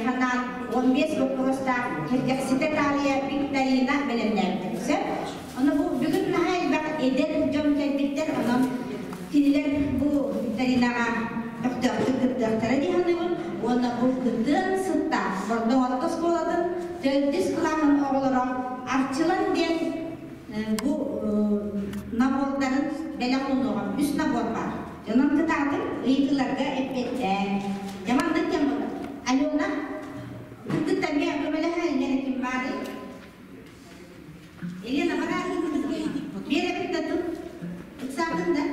Эһиэхэ анаан 15 боппуруостаах сэргэхситэ таарыйа викторина бэлэмнээбитим. Сөп? Ону бу бүгүн наһаа элбэх эдэр дьон кэлбиттэр, онон кинилэр бу викторинаҕа көхтөөхтүк кыттыахтара дии саныыбын уонна бу кытыан сыттаах Бордоҥ орто оскуолатын төрдүс кылааһын оҕолоро Арчылан диэн бу набордарын бэлэх уунуоҕум. Үс набор баар. Дьонон кытаатыҥ, ыйытыыларга эппиэттээн. Дьэ маннык диэн буолар. Алена, кыргыттар эмиэ көмөлөһө иҥэрэ ким баарый? Елена, бараатын Биэрэбит да тут. Ыксаатын да?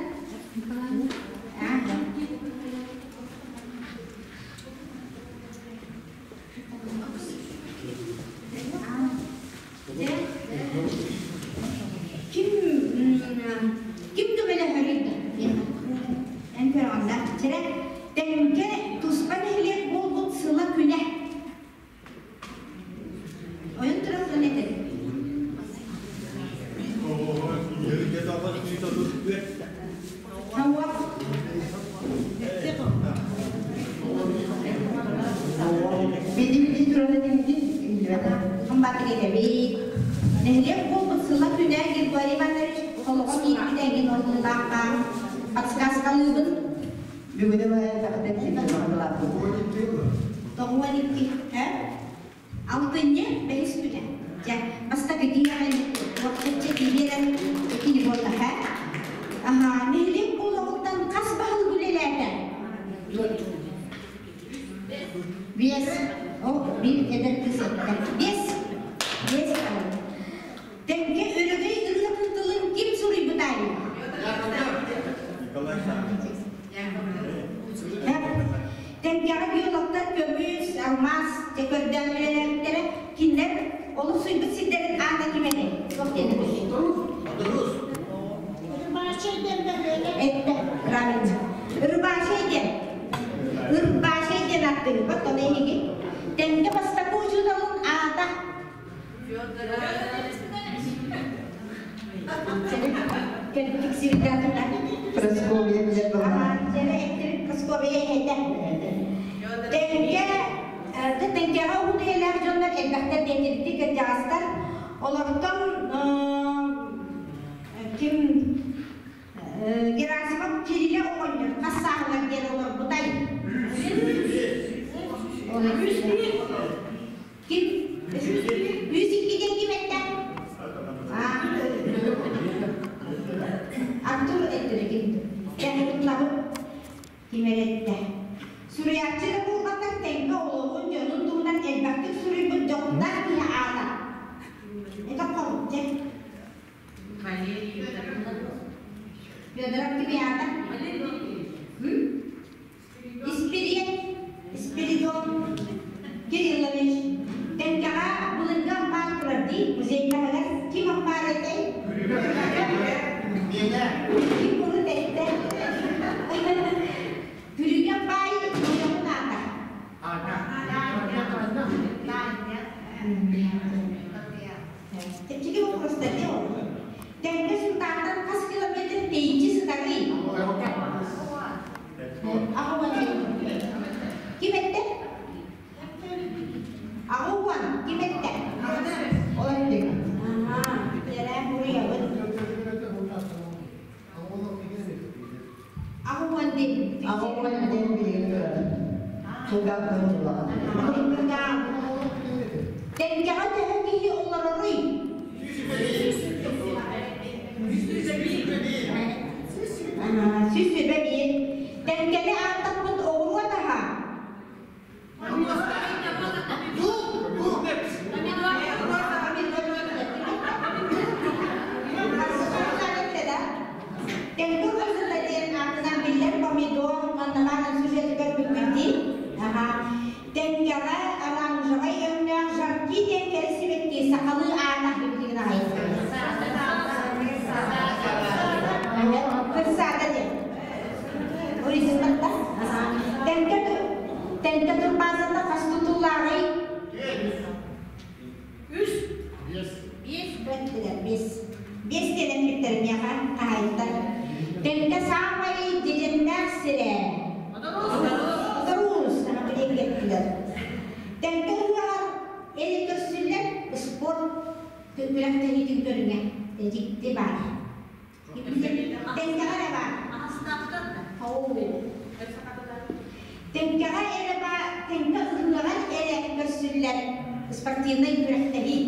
Ким ким көмөлөһөрүй да? Эн көрөҕүн да? Чэрэ, Тэҥкэ туспа нэһилиэк буолбут сыла күнэ. Ойон туран этэр. Били туран этиҥитин иһиллибэтэх. Хамбатыгетэбит. Нэһилиэк буолбут сыла күнэ Григорий Иванович олоҕо киирбит эҥин ордуулаахха подсказкалыыбын. Бүгүнэ элбэхтэ киирбит 92 һэ? Алтынньы бэһис күнэ. Дьэ, бастакы киһиэхэ уопсачча киирэн кини буолла һэ? Аһаа, нэһилиэк буолуоҕуттан хас баһылык үлэлээтэ? Биэс. О, биир эдэр кыыс эттэ. Биэс. Биэс. Тэҥкэ өрөгөй ырыатын тылын ким суруйбутай? Тэҥкэҕэ геологтар көмүс, алмаас дьэ көрдөөн үлэлээбиттэрэ. Кинилэр олохсуйбут сирдэрин аата ким этэй? Туох диэн Рыбачий диэн бөһүөлэк. Эттэ, правильно. Рыбачий диэн. Ырбачий диэн аттыыбыт, ону эһиги. Тэҥкэ бастакы учууталын аата Прасковья билэр баҕалаах. Прасковья эһэтэ. Тэҥкэ тэҥкэҕэ уһун үйэлээх дьоннор элбэхтэр диэтибити кырдьаҕастар. Олортон ким Герасимов Кирилэ оҕонньор хас сааһыгар диэн олорбутай? Ким? 102 диэн ким эттэ? Артур эттэ ким? Кэһэтин ким эрэ эттэ. Суруйааччы да буолбатар тэҥҥэ олоҕун дьонун туһунан элбэхтик суруйбут дьоҕурдаах киһи аата. Это Холдьа. Федоров ким аата? Испириэн Спиридон Кириллович Тэҥкэҕэ былыргы ампаар турар дии, музейдаһыгар ким ампаар этэй? Ким урут эттэ? Күрүгэ баай ойоҕун аата. Чэпчэки боппуруостар дии ол. Тэҥкэ Сунтаартан хас километр тэйиччи сытарый? Ким эттэ? Аҕа ким эттэ? Ол эттик. Аhaa, буруйабыт. Аҕа уон диэн. Аҕа уон диэн билигин турар. Сулгаах улахан. Тэҥкэҕэ төһө киһи олороруй? 101. Тэҥкэни ааттаппыт оҕуруот аһа. Тэҥкэ розата диэн аатынан биллэр помидор манна сюжетыгар бүппүттүү. Тэҥкэҕэ оранжевай өҥнөөх жарки диэн кэрэ сибэкки сахалыы аата билигин аҕай. Кырсаада диэн. Урисыннарда. Тэҥкэ Тэҥкэ турбаазата хас тутуллааҕый? Үс. Биэс. Бэртилэр, биэс. Биэс диэн эппиттэр миэхэ хаһаайыттар. Тэҥкэ саамай дьэдьэннээх сирэ. Оторуус. Оторуус. Саҥа билиэҥҥэ эттилэр. күрэхтэһиитин көрүҥэ дьикти баар. Тэҥкэҕэ эрэ баар. Тэҥкэҕэ эрэ баар, тэҥкэ ыһыаҕар эрэ көрсүллэр спортивнай күрэхтэһии.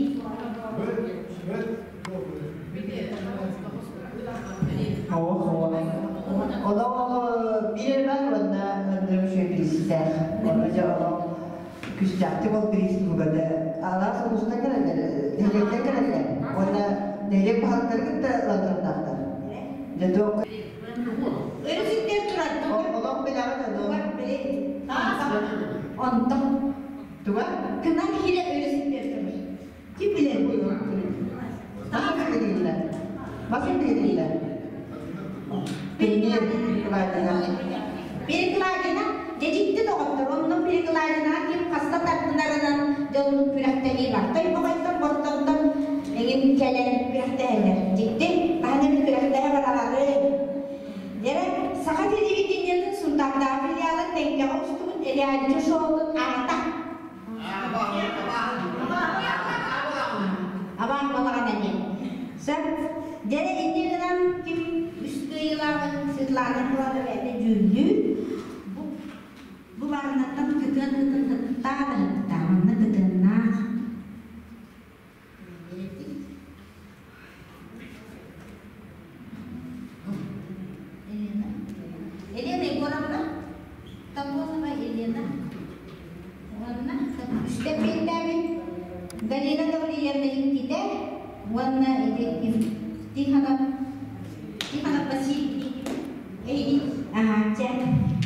Олох биир бар уонна ындырым үчүгэй бириистээх. Онно дьэ олох күстээхтик ол бириис туһугар алаас улуустан кэлэллэр, нэһилиэктэн кэлэллэр. Уонна нэһилиэк баһылыктары кытта ылан Дьэ туох Өрүсүттэн турар. Олох билэҕит ону. Онтон Туга? Кынан киирэ өрүсүттэн турар. Ким билэр? Мас кириллэр. Мас кириллэр. Перекладина. Перекладина дьэдьитти доҕоттор, онно перекладина ким хаста тардынарынан дьоннун күрэхтэһии бар. Тойбохойтон, Бортонтон эҥин кэлэн күрэхтэһэллэр. Дьикти, хаһан эмит күрэхтэһэ баралары. Дьэрэ, Саха телевидениетын Сунтаардааҕы филиалын Тэҥкэҕэ устубут реалити-шоутун аата. Абаан балаҕан эмиэ. Сөп. Дьэрэ инньэ гынан ким үс кыайыылааҕын Светлана Николаевна бэйэтэ дьүүллүүр. Бу бу барынаттан кытыан кытын кыттаа да кыттаа. Манна кытыаннаах. Елена. Елена Егоровна. Токонова Елена. Уонна үстэ пиэттээбит Галина Гаврильевна иккитэ уонна ити Тихонов Тихонов Василий эйигин аһаачча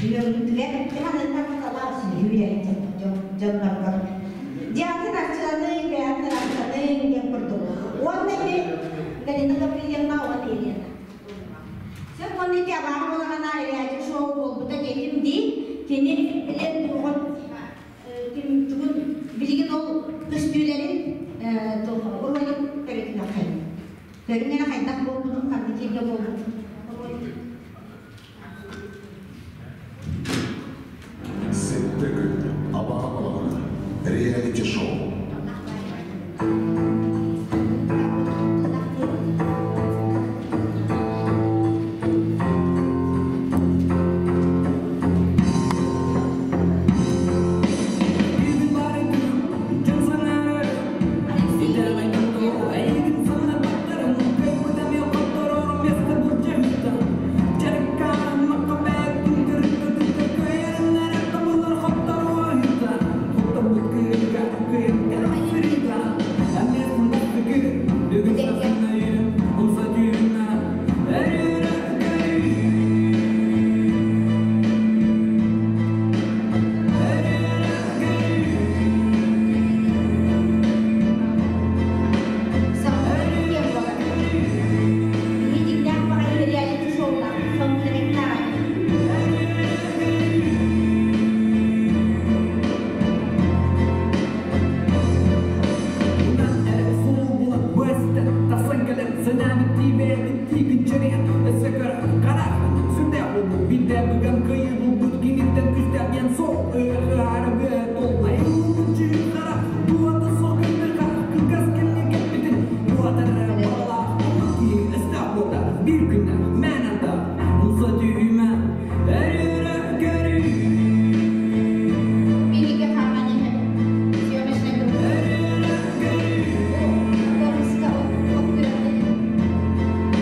үөрүүтүгэр Тихоновтан талаас үөрэтчэ дьонноргор дьаатын арчыланыы бэйэтин арчыланыы диэн курдук уонна ити Галина Гаврильевна уонна Елена Сөп уонна ити абааһы балаҕана реалити шоу буолбута диэтим дии. Кини билэн туоҕун ким тугун билигин ол көстүүлэрин уруойун көрүтүнэххин. Көрүҥ эрэ хайдах буолбутун, ханнык сиргэ буолбутун. Сэттэ күн абааһы балаҕана реалити шоу. Биһиги хааман иһэн съемочная группа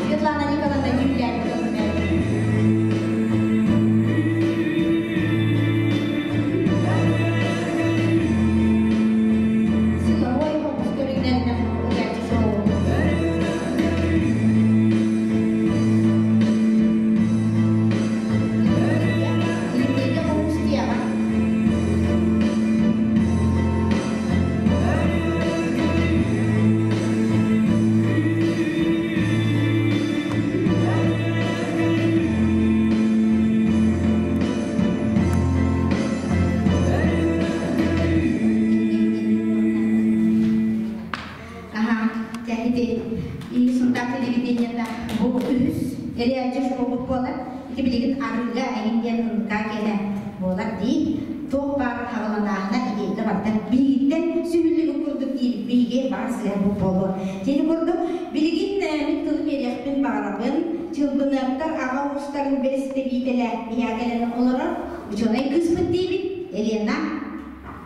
Светлана Николаевна дьүүллээбит Силовой хомус көрүҥнэринэн реалити шоу. Илимнииргэ хомус диэҕэ. Аха, ити Сунтаар телевидениета бу үһүс реалити шоу буолар. Ити билигин арыыга эҥин диэн ынка киэнэ буолар дии. Туох баар хаҕаланааһына идеята барыта биһигиттэн сүһүллүбүт курдук диир биһиги баар сыһан буолуо. Тини курдук билигин мин тылы биэриэхпин баҕарабын. Чылбыныаптар аҕа уустарын бэрэстэбиитэлэ биһиэхэ кэлэн олорор учуонай кыыспыт диибит Елена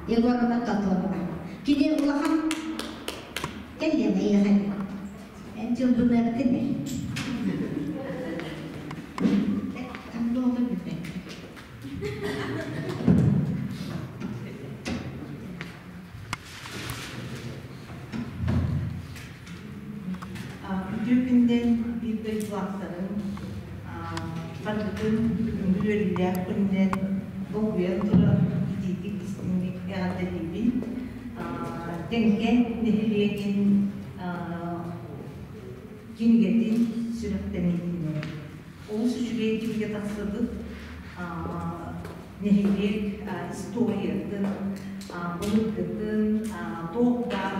Егоровна Тотонова. Кини улахан кэл Лена эйиэхэ. Эн чылбыныапкын ээ. Ханна олор билбэппин. Үтүө күнүнэн биир дойдулаахтарым, барыгытын бүгүҥҥү үөрүүлээх күнүнэн долгуйан туран итиитик истиҥник эҕэрдэлиибин. Тэҥкэ нэһилиэгин кинигэтин сүрэхтэниитинэн. Олус үчүгэй кинигэ тахсыбыт нэһилиэк историятын, былыргытын, туох баар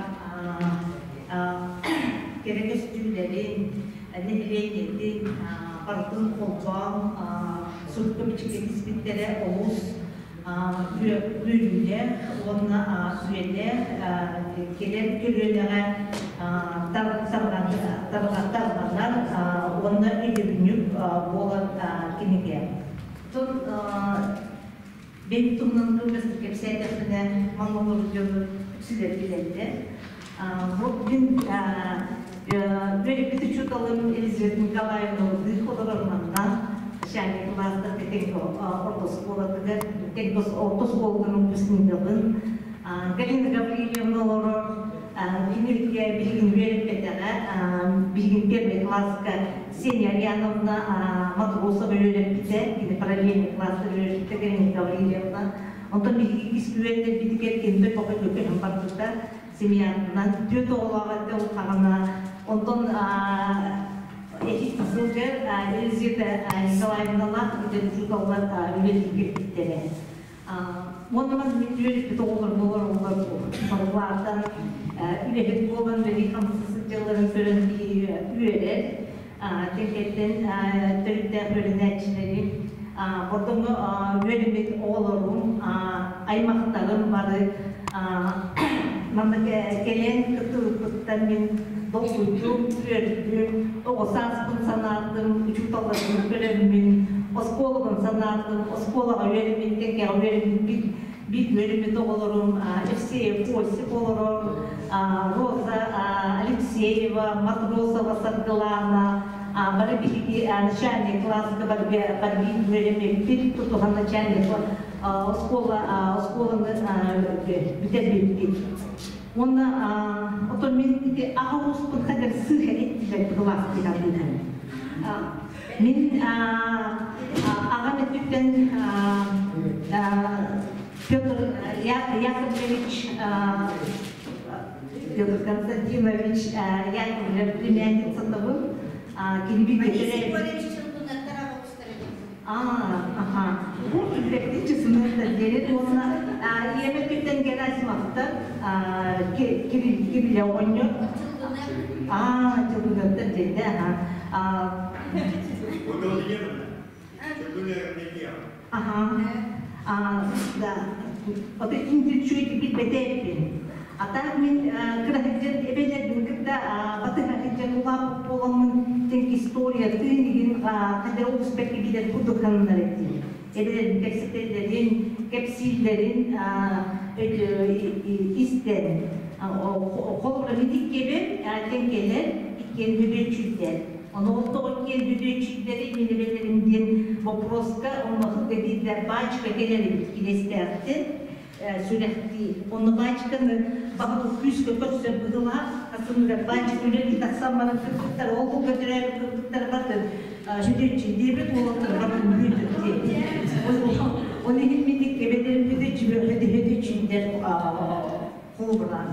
кэрэ көстүүлэрин, нэһилиэнньэтин барытын холбоон сурукка-бичиккэ тиспиттэрэ олус үөрүүлээх уонна үйэлээх кэлэр көлүөнэҕэ тарҕанар уонна өйдөбүнньүк буолар кинигэ. Оттон бэйэм туһунан кылгастык кэпсээтэхпинэ, манна олорор дьону үксүлэр билэллэр. Бу мин үөрэппит учууталым Елизавета Николаевна Лыых олорор манна начальник кылаастар Тэҥкэ орто оскуолатыгар Тэҥкэ орто оскуолатын выпускнигабын. Галина Гаврильевна олорор кинилэргэ билигин үөрэппэтэҕэ билигин первый класска Ксения Ульяновна Матросова үөрэппитэ, кини параллельный класста үөрэппитэ Галина Гаврильевна. Онтон биһиги ис үөрэтэрбитигэр кинилэр тоҕо көтөһөн барбыта семьятынан түөрт оҕолоох этэ ол хаҕана. Онтон эти сылгар Елизавета Николаевналаах бүтэн учууталлар үлэлии кэлбиттэрэ. Уонна мин үөрүппүт оҕолор буолар оҕолор барылаатан үлэһит буолан үлэлии хамсыы сылдьалларын көрөн үөрэр. Тэҥкэттэн төрүттээх үөрэнээччилэрим, Бордоҥҥо үөрэммит оҕолорум, аймахтарым бары манна кэлэн кыттыбыппыттан мин долгуйдум, үөрдүм, оҕо сааспын санаатым, учууталларбын көрөммүн, оскуолабын санаатым, оскуолаҕа үөрэммит, тэҥкэҕэ үөрэммит биир үөрэммит оҕолорум Евсеев Осип олорор, Роза Алексеева, Матросова Саргылаана, бары биһиги начальный класска бары үөрэммиппит, тутуһан начальный оскуола оскуоланы бүтэрбиппит. Уонна отон мин ити аҕа ууспун хадэр сыыһа эттилэр кылаастыгардыынан. Мин аҕам өттүттэн Петр Яковлевич Петр Константинович Яковлев племянницатабын. Кини Борис Борисович Аха. Бу үллэктин чысыныттар диэри уонна ийэм өттүттэн Герасимовтар Кирилл оҕонньор Аа, чылгыныттар диэтэ, аха. Аха. Да. Ото интүчү билбэтээппин. А так мин кыра сылдьан эбэлэрбин кытта батыһа сылдьан улааппыт буоламмын тинк история тыын хадара олус бэркэ билэр курдук сананар этим. Эбэлэрбин кэпсэтэллэрин, кэпсииллэрин истэн. Холобура мин иккиэбин тэҥкэлэр, иккиэн бүдүөччүйдэр. Ону ол тоҕо иккиэн бүдүөччүйдэри мин эбэлэрим диэн вопроска онно биирдэ баачка кэлэр эбит кириэстээхтэн сүрэхтии. Онно баачканы баһылык күүскэ көрсөр быһыылаах. Хасыныгар баачка үлэлии тахсан баран кыргыттар ол курга төрөөбүт кыргыттар бардын бүдүөччүй диэбит уолаттар бардын бүдүөччүй диэбит. Ол иһин мин эбэлэрим бүдүөччүй бүдүөччүйдэр холобураан.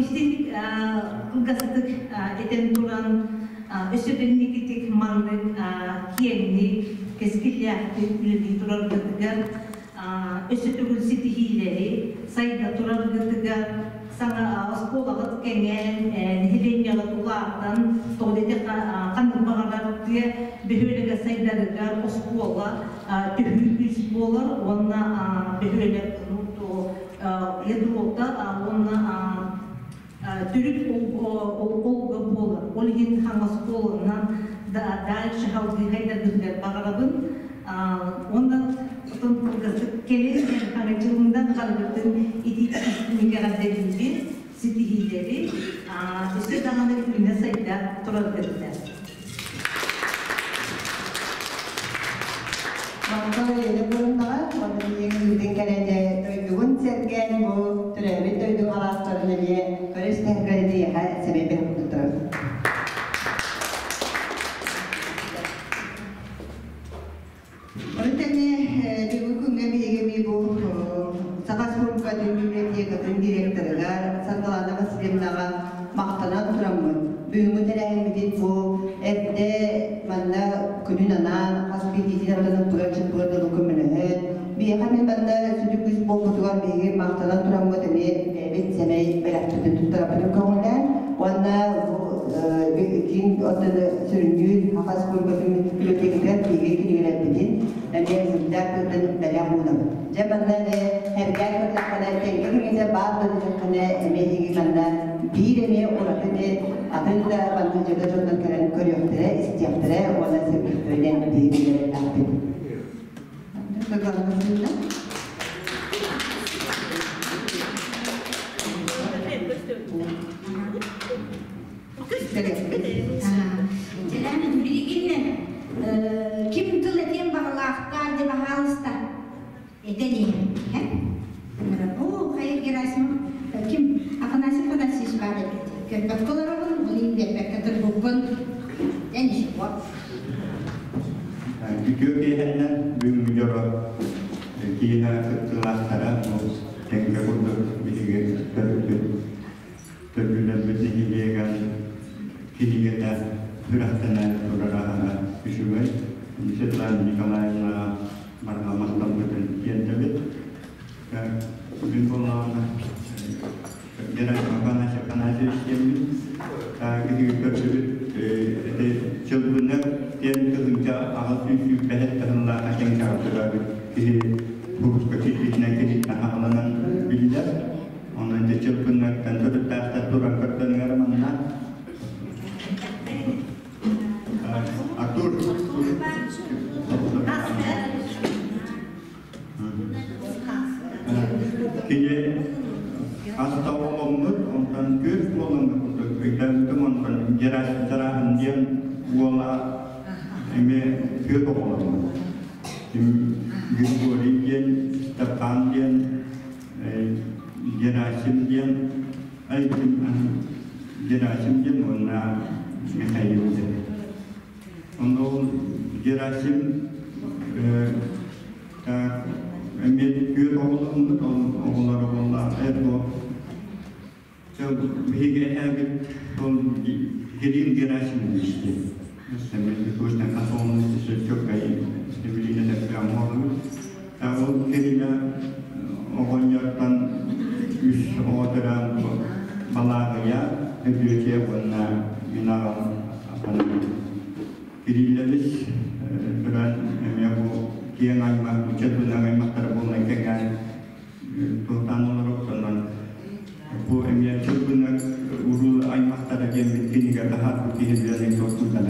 Итинник кылгастык этэн туран, өссө инникитик маннык киэҥник, кэскиллээхтик үлэлии тураргытыгар, өссө төгүл ситиһиилэри сайда тураргытыгар, саҥа оскуолаҕыт кэҥээн, нэһилиэнньэҕит улаатан, тоҕо диэтэххэ, ханнык баҕарар тыа бөһүөлэгэ сайдарыгар, Оскуола төһүү күүс буолар уонна бөһүөлэк ядрота уонна төрүт олга буолар. Ол иһин хаҥас оскуоланан дальше халгыһайдаргытыгар баҕарабын. Онон отон кылгастык кэлин хаҥачылынан харгытын итии эҕэрдэлиибин, ситиһиилэри, өссө даҕаны үүнэ сайда тураргытыгар. Махтал Елена Павловнаҕа, уонна биһиги үүтүн кэлэн дойдугун сэргээн бу төрөөбүт дойдуҥ алаастарын эмиэ көрө-истэ эйиэхэ сэмэй бэлэх туттарабыт. Ону тэҥэ бүгүҥҥү күҥҥэ биһиги эмиэ бу Саха Республикатын библиотекатын директорыгар Саргылана Васильевнаҕа махтанан тураммыт, бүгүҥҥү тэрээһиммитин бу эрдэ манна күнүн анаан хас биирдиитин ардынан ыппыгар-чыппыгар дылы көмөлөһөн, биһиэхэ эмиэ манна сүдү күүс буолбутугар биһиги махтанан тураммыт эмиэ бэйэбит сэмэй бэлэхпитин туттарабытын көҥүллээн уонна бу киин оттон сүрүннүүр Саха Республикатын библиотекатыгар биһиги кинигэлэрбитин эмиэ сылдьар тылтан бэлэх уунабыт. Дьэ манна эмиэ эргээн көрдөххүнэ, тэҥҥэ кинигэтэ баар да диэтэххинэ, эмиэ эһиги манна биир эмиэ ураты эмиэ атын да манна дьыала дьоннор кэлэн көрүөхтэрэ, истиэхтэрэ уонна сэргиэхтэринэн биһиги билэрэлээхпит. Билигин ким тыл этиэн баҕалаахтаах деп баһаалыста этэн иһэн. О, хайа Герасимов, ким Афанасий Афанасьевич баар эбит. Көрбөккө олоробун, ол иһин биэрбэккэ турбуппун. Дьэ, ничего. Үтүө киэһэннэн бүгүҥҥү дьоро киэһэ кыттыылаахтара бу тэҥкэ курдук биһиги төрүппүт төрдүлэрбит нэһилиэгэр кинигэтэ сүрэхтэнэ турара үчүгэй. Светлана Николаевнаҕа барҕа махталбытын тиэрдэбит. Мин буоллаҕына Герасим Афанасьев Афанасьевич диэммин. Биһиги көрсүбүт ити Чылбыннар диэн 1800 таһымнаах тэҥкэҕэ төрөөбүт киһи курска киирбитинэн киһиттэн хааланан биллэр. Онон дьэ Чылбыннартан төрүттээхтэр туран көрдөнүгэр манна. Артур. Кини хас да оҕоломмут, онтон күөл буоламмыт курдук өйдөөбүтүм, онтон Герасим Тараһын диэн уола эмиэ күөл оҕоломмут. Григорий диэн, Степан диэн, Герасим диэн, Герасим диэн уонна Михаил диэн. Онно ол Герасим эмиэ түөрт оҕоломмут, ол оҕолоро буолла бу биһиги эһээбит ол Кирилл Герасимович диэн. Точно хас оҕону чөккөй билиинэ тэппээн оҕолорбут. Ол Кирилэ оҕонньортон үс оҕо төрөөн Балааҕыйа, Өдүөчүйэ уонна мин аҕам Кириллэбис туран эмиэ бу киэҥ аймах, ыччат быдан аймахтара буолан кэҥээн туохтаан олоруктанан бу эмиэ чылбынар уруу аймахтара диэммит кинигэ таһаарбыт киһи билэн туохпутан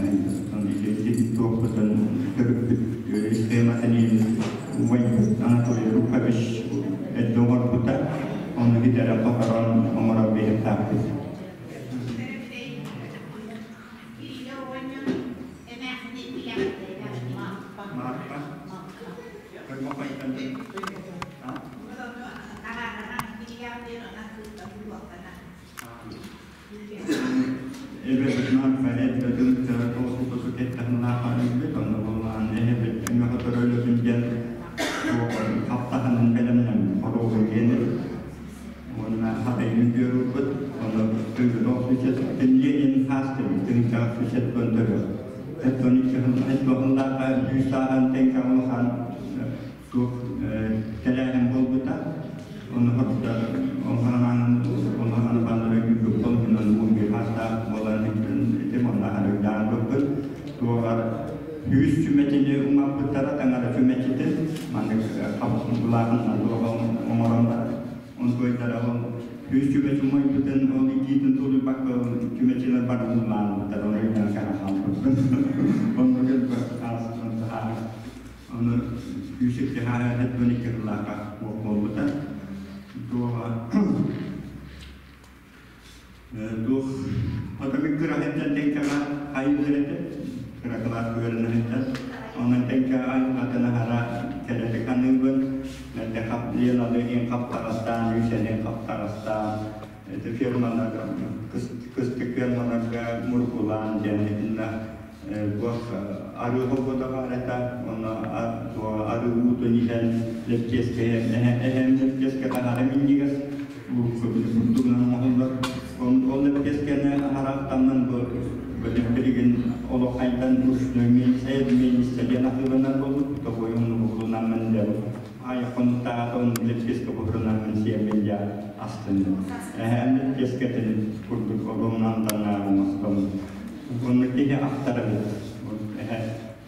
туохпутун төрүппүт схематын убайбыт Анатолий Рукович эрдэ оҥорбута, ону бүтэрэн хоторон оҥорон биэриэхтээхпит. Эбэбит Фарид диэн хаптаһынын бэлэмнэн хоруобун диэн уонна хатайын үөрүүрбүт онно Ленин хаастыбыт тыһыынчаҕа сүүс көнтөрүөх этуохуннаахха сүүс сааһын тэҥкэ улахан туох тэрээһин буолбута ону хотта онханаанан онханан баннара күүрбүт онон 11 хаастаах буолан этим онно харыйдаан быппыт туоҕар 100 Чүмэчини умаппыттара, таҥара чүмэчитин, маннык хабыс улааһыннан оҥорон барар. Онтуойдара ол күүс чүмэчи умайбытын, ол итиитин тулуйбакка чүмэчилэр бары ууллаанбыттар, оны өйдөөн кара хаалбыппын. Онно кэлбэ ааспын таһаара. Оны күүс икки хаара 72 сыллаахха буолбута. Туоҕа туох Отамик кыра тэҥкэҕэ хайыылар этэ, кыра кылаас үөрэнэһиттэн. Онон тэҥкэҕэ айылҕатын аһара кэрэтик аныыбын. Мэлдьи Леналыын хаптаҕастаан, Үүсэлиин хаптаҕастаан, ити фермаларга, кыстык фермаларга мургулаан диэн итиннэ туох арыы холбото баар этэ, онно арыы уутун иһэн лэппиэскэ эһэм лэппиэскэ таһара минньигэс бурдугунан оҥоһуллар. Ол лэппиэскэни аһараахтанан бу билигин олох хайдан ручной миинсэ диэн атыыланар буолбут, тоҕой оннугулунан дьэ айхонуктаата он лэппиэскэ буһурунан сиэммин дьэ астынным. Эһэм лэппиэскэтин курдук оломнан танаа оҥостом. Онно киһи ахтар эбит. Эһэ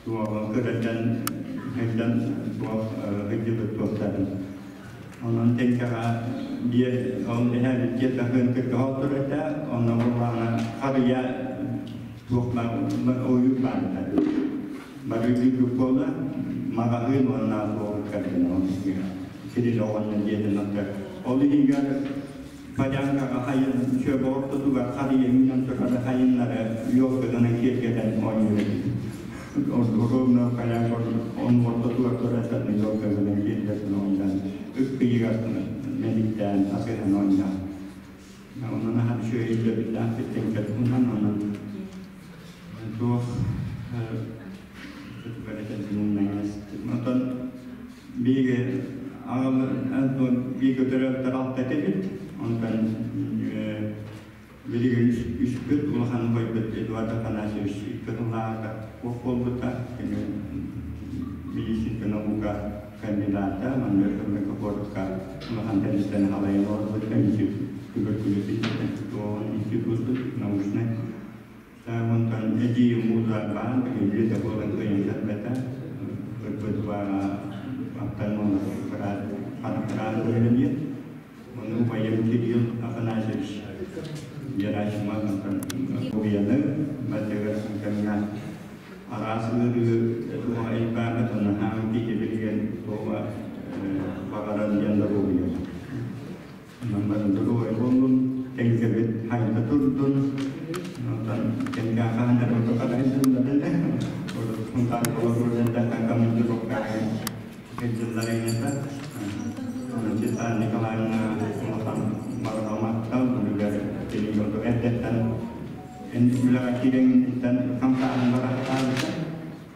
туоҕа кырачан хайдан туох ыйдыбыт туохтарын. Онон тэҥкэҕэ биэр ол эһээбит дьиэ таһыан кыргыһа этэ, онно буллаҕына харыйа туох ойуур баар этэ. Бары үрдүк буола маҕаһыын уонна туох кэргэн Кирилл оҕонньор дьиэтин аттар. Ол иһигэр полянкаҕа хайын чүөбэ ортотугар харыйа үүнэн турар хайыннары елка гынан киэргэтэн оонньуур этибит. Ровно полянка он ортотугар турар елка гынан киэргэтэн оонньоон ыккыйыгар мэниктээн асыһан оонньоон. Онон аһар үчүгэй өйдөбүллээх тэҥкэ туһунан онон туох Онтон биһиги биһиги төрөөбүттэр алта этибит. Онтон билигин үспүт улахан убайбыт Эдуард Афанасьевич икки сыллааҕыта суох буолбута. Кини медицинскэй наука кандидата, манна куоракка улахан тэрилтэни халайан олорбута, туберкулез институт научный. Онтон эдьиийим муза баан, үлэ буолан кыайан кэлбэтэ. Ырбыт баара аттан харахтараан үөрэнир. Ону убайым Кирилл Афанасьевич Герасимов онтон уйаны баттыгар кэмҥэ араас ыарыы туох элбээбит, онно хааман киһи билигин туоҕа баҕаран диэн доруобуйа. Онон бары доруобай буоллун, тэҥкэбит хайда турдун, онтон тэҥкэ хаһан эрэ отокарайдын Хунтан олорор командировкаҕа кэлдьиллэр эйнэтэ. Светлана Николаевна улахан барҕа махтал бүгүгэр кини оту эрдэттэн үлэҕэ киирэҥиттэн хамсааһын барахтаабыта.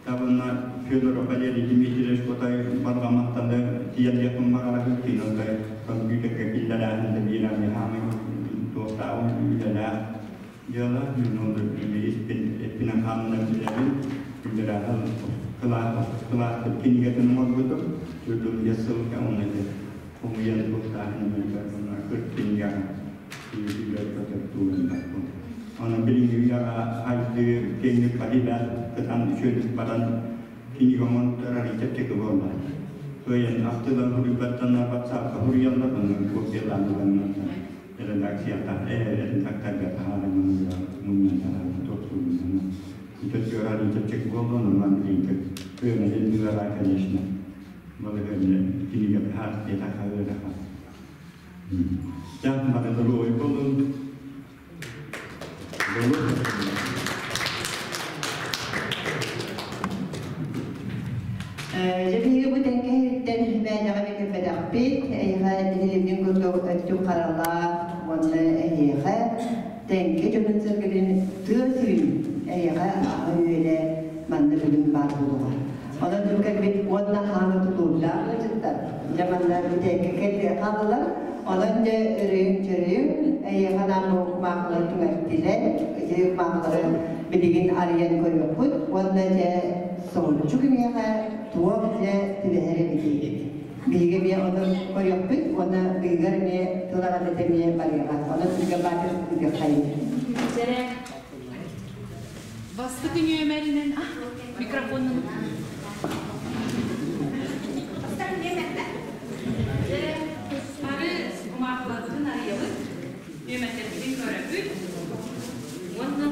Табынна Федоров Валерий Дмитриевич Кутай барҕа махталы тиийэлиэхпин баҕарабын кинотой компьютерга киллэрээһин да биирами хаамай туохтааҕын үлэлээх дьыала мин ол эппинэн хаанынан билэбин киллэрээһин кылааспыт кинигэтин оҥорбутум түрдүм биэс сылга онно хомуйан туохтааһын кырт кинигэҕэ Онон билиҥҥи үйэҕэ хайды киэҥник баһыйда кытан үчүгэйдик баран кинигэ оҥорторор чэпчэки буолла. Кыайан ахтыылар хуруйбаттаннар ватсапка хуруйаллар, онно копиялаан ыланнар редакцията редакторга таһааран мунньан таһааран туохтуурунан чэпчэки чэпчэки буолла, онон билиҥҥи кыаматын ыара, конечно, балыгын кинигэ таһаар диэтэххэ ыарахан. Дьэ, бары доруобай буолун. Дьэ биһиги бу тэҥкэһиттэн мээнэҕэ кэлбэтэхпит, эйиэхэ нэһилиэнньэ курдук өттүк харалаах уонна эһиэхэ тэҥкэ дьонун-сэргэтин тыа сирин эйиэхэ аһа-үөлэ манна бүгүн баар буолуоҕа. Онон бу кэлбит уонна хааны тутуурдаах ыалдьыттар дьэ манна бүтэйгэ кэллиэ хааллылар. Онон дьэ өрөйүҥ-чөрөйүҥ эйиэхэ анаан бу кумаахылары түҥэттилэр. Ити кумаахылары билигин арыйан көрүөхпүт уонна дьэ соһуччу кимиэхэ туох дьэ түбэһэр эбитий? Биһиги эмиэ ону көрүөхпүт уонна быыгар эмиэ тыл аҕатата эмиэ барыаҕа. Онон түргэн баатыр ыытыаххайын. Бастакы нүөмэринэн микрофонун. Бары кумаахыларбытын арыйабыт, нүөмэрдэрбитин көрөбүт уонна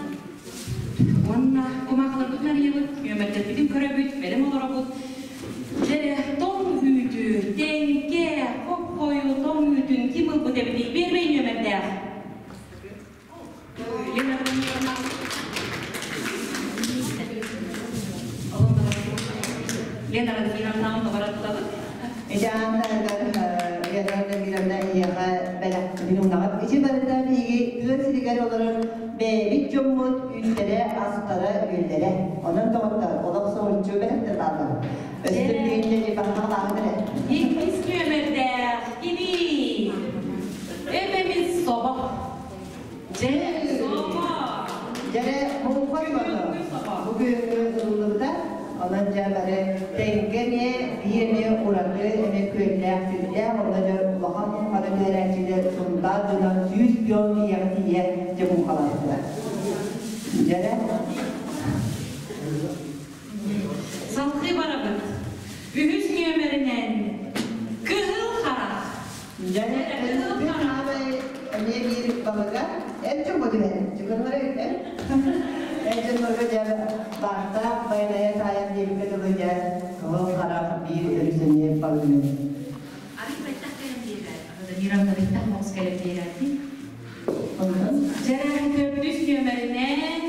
уонна кумаахыларбытын арыйабыт, нүөмэрдэрбитин көрөбүт, бэлэм олоробут. Дьэ, тоҥ үүтү, тэҥкэ, хоп-хойу тоҥ үүтүн ким ылбыт эбитий? Биэрбэй нүөмэрдээх. Лена Владимировна. Лена Владимировна, онно тутабыт. Ити аантарыгар Лена Владимировна эйиэхэ бэлэхпитин унаҕыт. Ити барыта биһиги тыа сиригэр олорор бэйэбит дьоммут үүттэрэ, астара, үөллэрэ. Онон доҕоттор, олох соһуччу бэлэхтэр бааллар. Өстөр билигин баһаҕалааһын эрэ. Иккис нүөмэрдээх кимий? Эбэмит собо. Дьэ, собо. Дьэрэ муҥха собото. Бу күһүҥҥү ылыллыбыта. Онон дьэ бары тэҥкэ эмиэ, биир эмиэ ураты эмиэ күөллээх сирдээх, онно дьэ улахан муҥханы түһэрээччилэр Сунтаар дьоно 100 пион тиийэҕэ тиийэ дьэ муҥхалаабыттара. Дьэрэ. Салгыы барабыт. Үһүс нүөмэринэн Кыһыл харах. Дьэрэ, Кыһыл харах. Эмиэ биир балыга эр дьоҥҥо түһэр. Чукуннары эр. Эр дьоннорго дьэ баахтаах байанайа таайан диэбиккэ дылы дьэ кыһыл харах биир өрүс эмиэ балыгын. Арый бэттэх кэлэн биэрэр. Владимировна бэттэх моҕус кэлэн биэрээти. Дьэ, төрдүс нүөмэринэн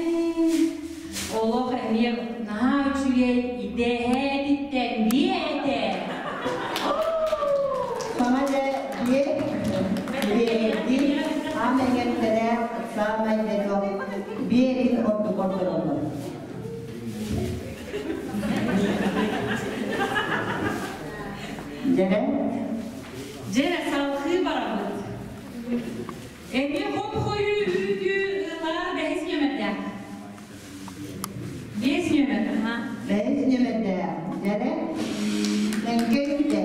олох эмиэ наһаа үчүгэй идэһэтиттэн биэ этэ. Саҥа дьэ биэ биэди аан эҥэрдэрэ саамай дьэ биэрин ордук ордороллор. Дьэрэ. Дьэ, салҕыы барабыт. Эмиэ хоп-хойуу үүтү ылар бэһис нүөмэрдээх. Биэс нүөмэр, аха. Бэһис нүөмэрдээх. Дьэрэ. Тэҥкэ үүтэ.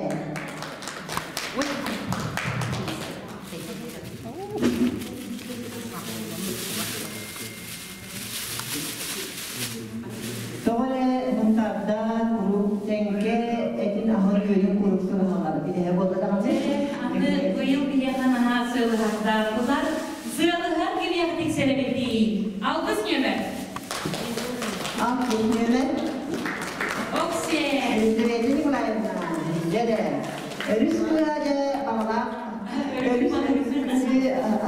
Тоҕо эрэ мунтаардаан куруук тэҥкэ этин аһын үөлүн куруук сылаһаллар. Идэһэ буолла даҕаны. Аны быйыл биһиэхэ наһаа сыалыһардаатылар. Сыалыһар кимиэхтик сэрэбитий? Алгыс нүөмэр. Алгыс нүөмэр. Оксе. Елизавета Николаевна, дьэрэ. Өрүс кыыһа дьэ баҕалаах өрүс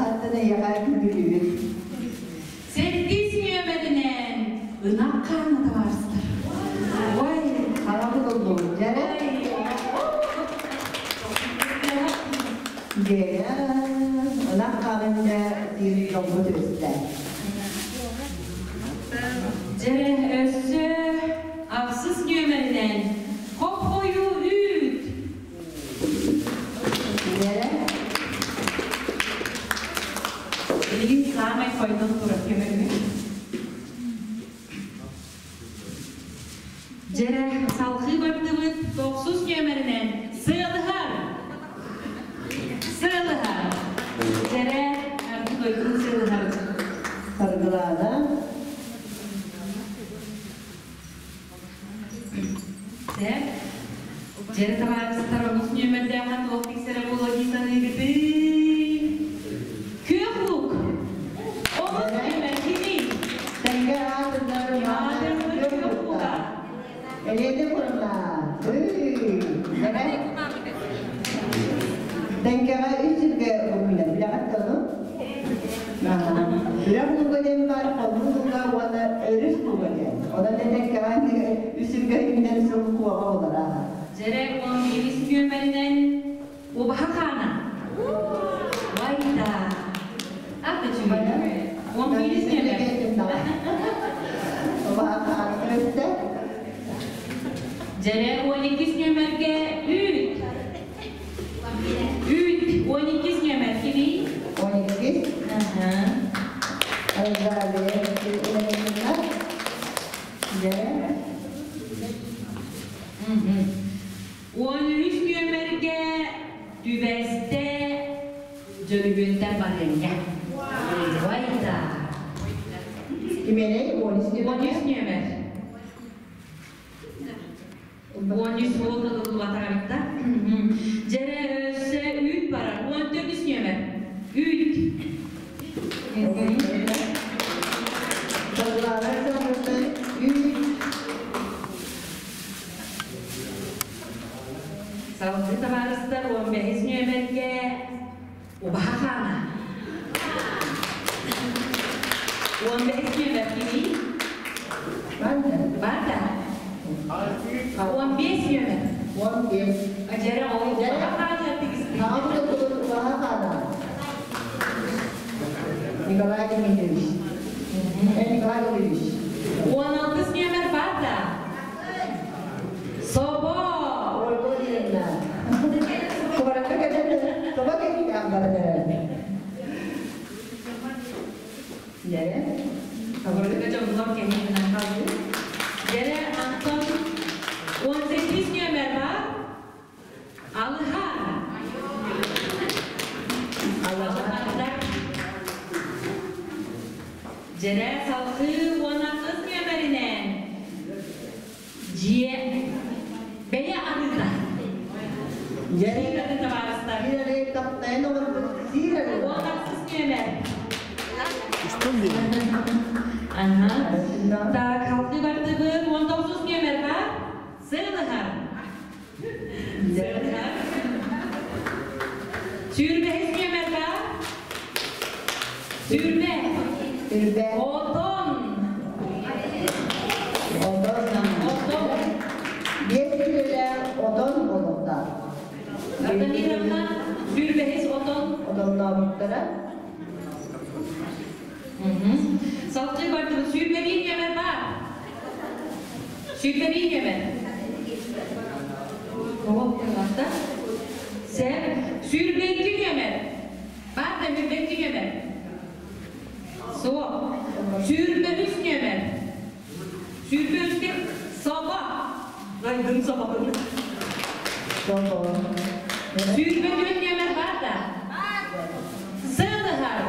аттан эйиэхэ күндүлүүбүт. Сэттис нүөмэринэн ынах хаана табаарыстар. Ой, Харабыл оллубут, дьэрэ. Дьэ, ынах хаанын дьэ диир дьоммут үстэ. Дьэ, өссө ахсыс нүөмэринэн хоп-хойуу үүт. Дьэрэ. Билигин саамай хойдон турар көмөһү. Дьэ, салҕыы бардыбыт тохсус нүөмэринэн сыалыһар. Сыалыһар. Дьэрэ, ардык дойдун сыалыһар. Саргылаана. Дьэ, дьэрэ табаарыстар онус нүөмэрдээхэ туох тиксэрэ буолуо дии саныыгытый? Күөх лук. Онус нүөмэр кимий? Тэҥҥэ аатырдар Аатырбыт күөх луга. Элиэти курна. Дьэрэ. Тэҥкэҕэ үс сиргэ уһуйна. Билэҕит да ону? Үрэх луга диэн баар, хонуу луга уонна өрүс луга диэн. Онон тэҥкэҕэ үс сиргэ үүнэр сыл куоҕа болара. Дьэрэ 11 нүөмэринэн убаһа хаана. Вайда. Аты чүгэй. 11 нүөмэр. Убаһа хаана көрүстэ. Дьэрэ 12 нүөмэргэ үүт. Үүт 12 нүөмэр кимий? 12. Аха. Розалия Ивановна. Дьэрэ. 13 нүөмэргэ түбэстэ дьөлүгүнтэн барыанньа. Вайда. Кимэрэй 13. 13 нүөмэр. 13 уол ылыллыбатаҕа Дьэрэ өссө үүт барар. 14 нүөмэр. Үүт. Саргылаана Александровна, үүт. Салгыы табаарыстар 15 нүөмэргэ Убаһа хаана. 15 нүөмэр кимий? Банда. Банда. 15 нүөмэр. 15. Дьэрэ ол убаһа хаана тигистик. Хаамыта турун убаһа хаана. Николай Дмитриевич. Николай Валерьевич. 16 нүөмэр банда. Собо. Ольга Владимировна. Куоракка кэлэн собо кэлиилээх баран эрэр. Дьэрэ. Куоракка дьоннор кэһиинэн хаалыы. Дьэрэ Антон 18 нүөмэр бар. Алыһар. Алыһардар. Дьэрэ салгыы 16 нүөмэринэн дьиэ бэйэ арыыта. Дьэрэ. Сиирэ табаарыстар. Сиирэли таптайан олорбут сиирэли. 16 нүөмэр. Ага. Так, халты бардыбыт 19 нүөмэр бар. Сыалыһар. Сыалыһар. Сүүрбэһис нүөмэр бар. Сүүрбэ. Үрбэ. Отон. Отон. Отон. Биэс киилэлээх отон буолуохтаах. Антонина сүүрбэһис отон. Отоннообуттара. Салгыы бардыбыт 21 нүөмэр бар. 21 нүөмэр. Оҕо кыласта. Сәп 22 нүөмэр. Бар да 22 нүөмэр. Суох. 23 нүөмэр. 23 собо. Айдын собо. Собо. 24 нүөмэр бар да. Сылыһар.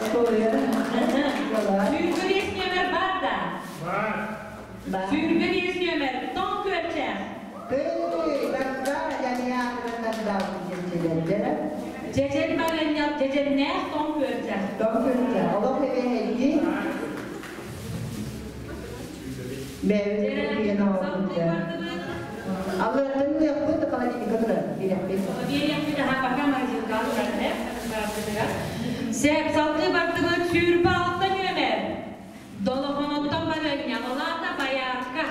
История. 25 нүөмэр бар да. 25 нүөмэр. Тоҥ күөрчэх. Кый, барда, яниятынан дьэдьэ. Дьэдьэн баранньал дьэдьэннээх тоҥ күөрчэх. Тоҥ күөрчэх. Олох эбэһэйди. Бэйэбит киэн оҥорбут. Аллараттан ылыахпыт, холодильникка турар, биэриэхпит. Биэриэхпит, аха, пока морозилкаҕа турар, Сеп, салгыы бардыбыт 26 нүөмэр. Долохоноттон барыанньа, Олаата Байаакка.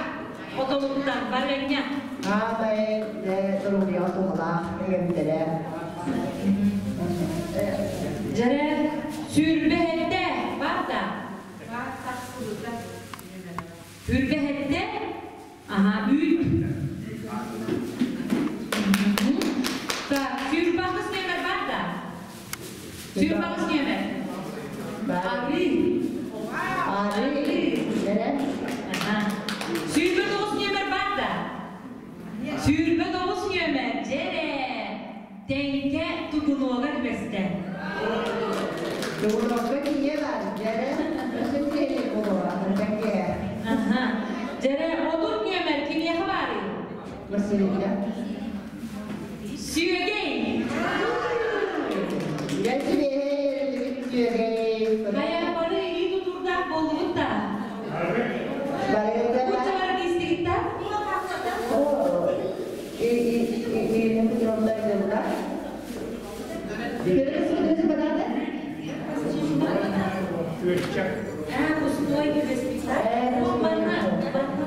Хотонуттан барыанньа. Аамай, доруобуйаҕа туһалаах өйөмтэрэ. Дьэрэ, сүүрбэһэттэ, бар да. Сүүрбэһэттэ, аха, үүт. Так, 28 нүөмэр бар да. 28 нүөмэр. Арыы. Арыы. Дьэрэ. Аха. 29 нүөмэр бар да. 29 нүөмэр, дьэрэ. Тэҥкэ тугунуога түбэстэ. Тугунуокка тиийэ бар, дьэрэ. Өссө тиийэ буолуо, тэҥкэ. Аха. Дьэрэ, 30 нүөмэр кимиэхэ баарый? Василия. Сүөгэй. Дьэ, сүөгэй. Хайа, бары илии тутуурдаах буоллубут да. Барыта. Куча бары тиистигит да? О, и и и и не да? А, пустой түбэспит. О, манна, манна.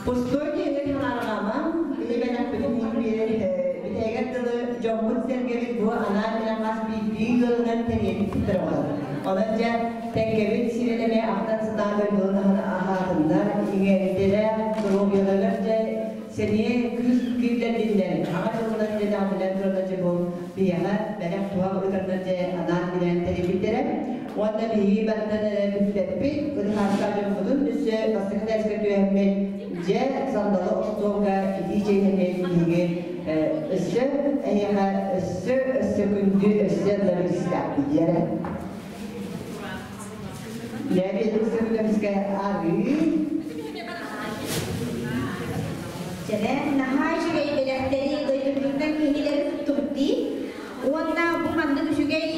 Пустой диэн ханаарҕаама, билибэнэх бүтүн биэрэр бүтээгэр дылы дьоммут сэргэбит бу анаан минэн хас биирдии ыалынан тэриэбит оҕолор. Онон дьэ тэҥкэбит сирин эмиэ ахтан сытаан дойдулун аһаатыннар, иҥэрдилэр, доруобуйаларыгар дьэ сэниэ күүс киллэрдиннэр, аҕа дьылынан дьэ тураннар дьэ бу биһиэхэ бэлэх туһах ыытардар дьэ анаан минээн тэрийбиттэрэ. Уонна биһиги бантан эрэ бүппэппит, кытыһаастаах дьоммутун өссө бастакы тээскэ түһэммит, дьэ сандалы остуолга итии чэйдэни биһиги Өссө эһиэхэ өссө өссө күндү өссө ларыстаах диэрэ. Лэби өссө арыы. Дьэ, наһаа үчүгэй бэлэхтэри дойдубутуттан киһилэри туттубут дии. Уонна бу маннык үчүгэй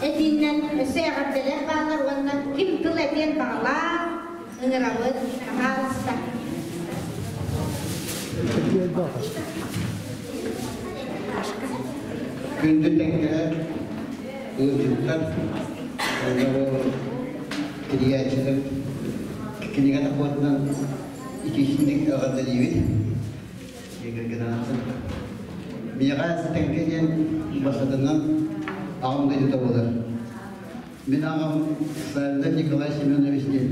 этиинэн өссө эҕэрдэлэр бааллар уонна ким тыл этиэн баҕалаах ыҥырабыт, пожалуйста. Күндү тэҥҥэ ыалдьыттар, тэрийээччилэр кинигэ тахуотунан итиитинник эҕэрдэлиибит. Миэхэ тэҥкэ диэн бастатынан аҕам дойдута буолар. Мин аҕам Саввин Николай Семенович диэн.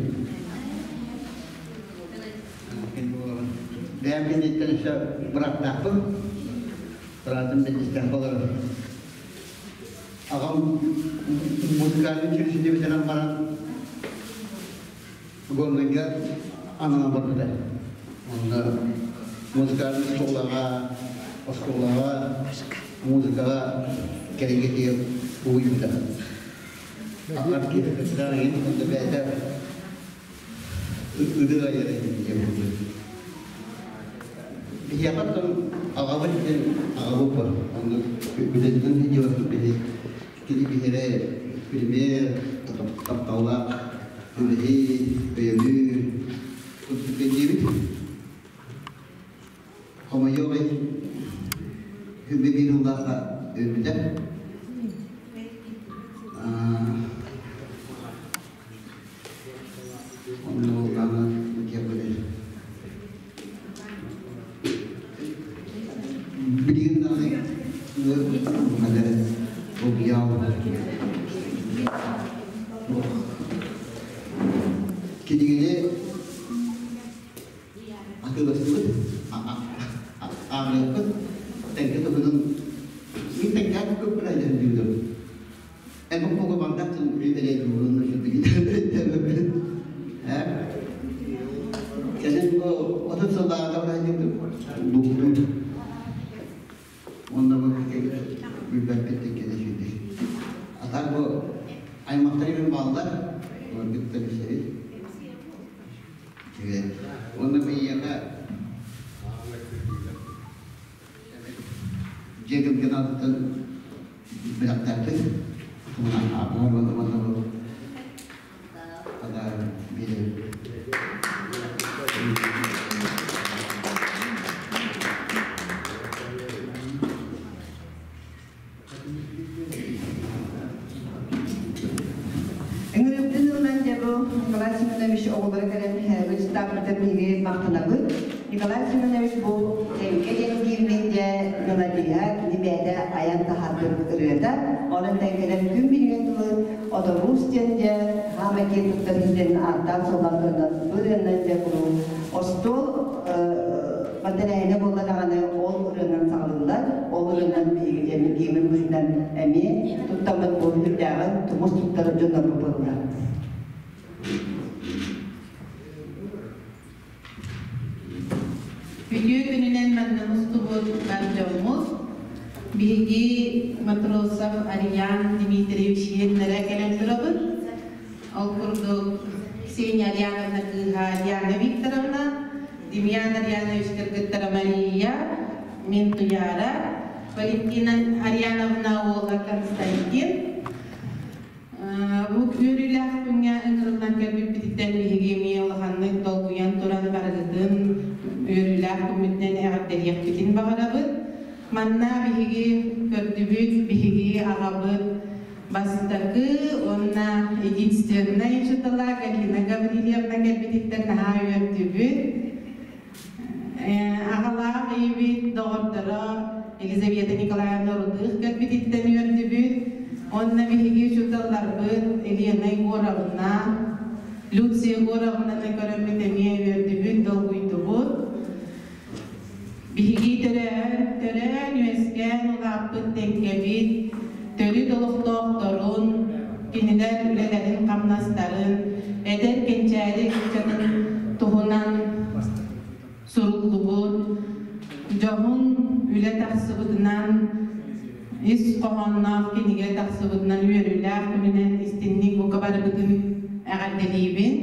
Бэйэм кэнниттэн өссө бырааттаахпын. Быраатым бэлдистэн олорор. Аҕам музыкальный училищены бүтэрэн баран Горнайга ананан барбыта. Онно музыкальный школаҕа, оскуолаҕа, музыкаҕа кэлиҥҥи тиийэ уһуйбута. Ар киһи онно бэйэтэ ырыа айар диэн Биһиэхэ оттон аҕабыт диэн аҕабыт бар. Онно үлэтинэн сылдьыбаппыт биһи. Кини биһиэрэ пример, тапталлаах үлэһит, өйөбүл курдук диибит. Хомойуох иһин, күбү биир ыллаахха өлбүтэ. Онно аны диэбилэр. Билигин даҕаны ыар Кинигэни атыыластыбыт, ааҕыахпыт, тэҥкэ туһунан мин тэҥкээх көппүн айдан дүүрдүм. Эн бу бандах Кэлин бу 30 сыллааҕыта бу Онно бу билбэппит кэлэ сүүрдэ. А так бу аймахтарым бааллар, олорбуттар билсэбит. Онно биһиэхэ дьиэ кэргэн аатыттан бэлэхтээхпит. Туһунан уонна уонна подарок биэрэбит. Ыҥырыыбытын ылынан дьэ бу Николай Семенович оҕолоро кэлэн выстааппыта биһиги махтанабыт. Николай Семенович бу Тэҥкэ диэн киирбит дьэ мелодия кини бэйэтэ айан таһаарбыт ырыата. Онон тэҥкэлэр күн билигин дылы Оторуус диэн дьэ хаама киэн туттар диэн ааттаан суоллаан туран бу ырыаннан дьэ куруук остуол Бэтэрээһинэ буолла даҕаны ол ырыанан саҕалыыллар, ол ырыанан биһиги диэн гимн быһыытынан эмиэ туттаммыт бу үрдээҕин тумус туттар дьоннорбут буолла. Үтүө күнүнэн манна мустубут бар дьоммут, биһиги Матросов Ариан Дмитриевич иһиннэрэ кэлэн турабыт. Ол курдук Ксения Ариановна кыыһа Диана Викторовна, Демьян Арианович кыргыттара Мария, мин Туяра, Валентина Ариановна уола Константин. Бу үөрүүлээх күҥҥэ ыҥырыллан кэлбиппититтэн биһиги эмиэ улаханнык долгуйан туран барыгытын үөрүүлээх күммүтүнэн эҕэрдэлиэхпитин баҕарабыт. Манна биһиги көрдүбүт, биһиги аҕабыт Бастакы уонна единственнай учуутала Галина Гаврильевна кэлбититтэн наһаа үөрдүбүт. Аҕалаах ийэбит доҕордоро Елизавета Николаевна Рудых кэлбититтэн үөрдүбүт. Уонна биһиги учууталларбыт Елена Егоровна, Люция Егоровнаны көрөммүт эмиэ үөрдүбүт, долгуйдубут. Биһиги төрөөн, төрөөн-үөскээн улааппыт Тэҥкэбит төрүт олохтоохторун, кинилэр үлэлэрин-хамнастарын, эдэр кэнчээри ыччатын туһунан суруллубут дьоһун үлэ тахсыбытынан, ис хоһоонноох кинигэ тахсыбытынан үөрүүлээх күнүнэн истиҥник бука барыбытын эҕэрдэлиибин.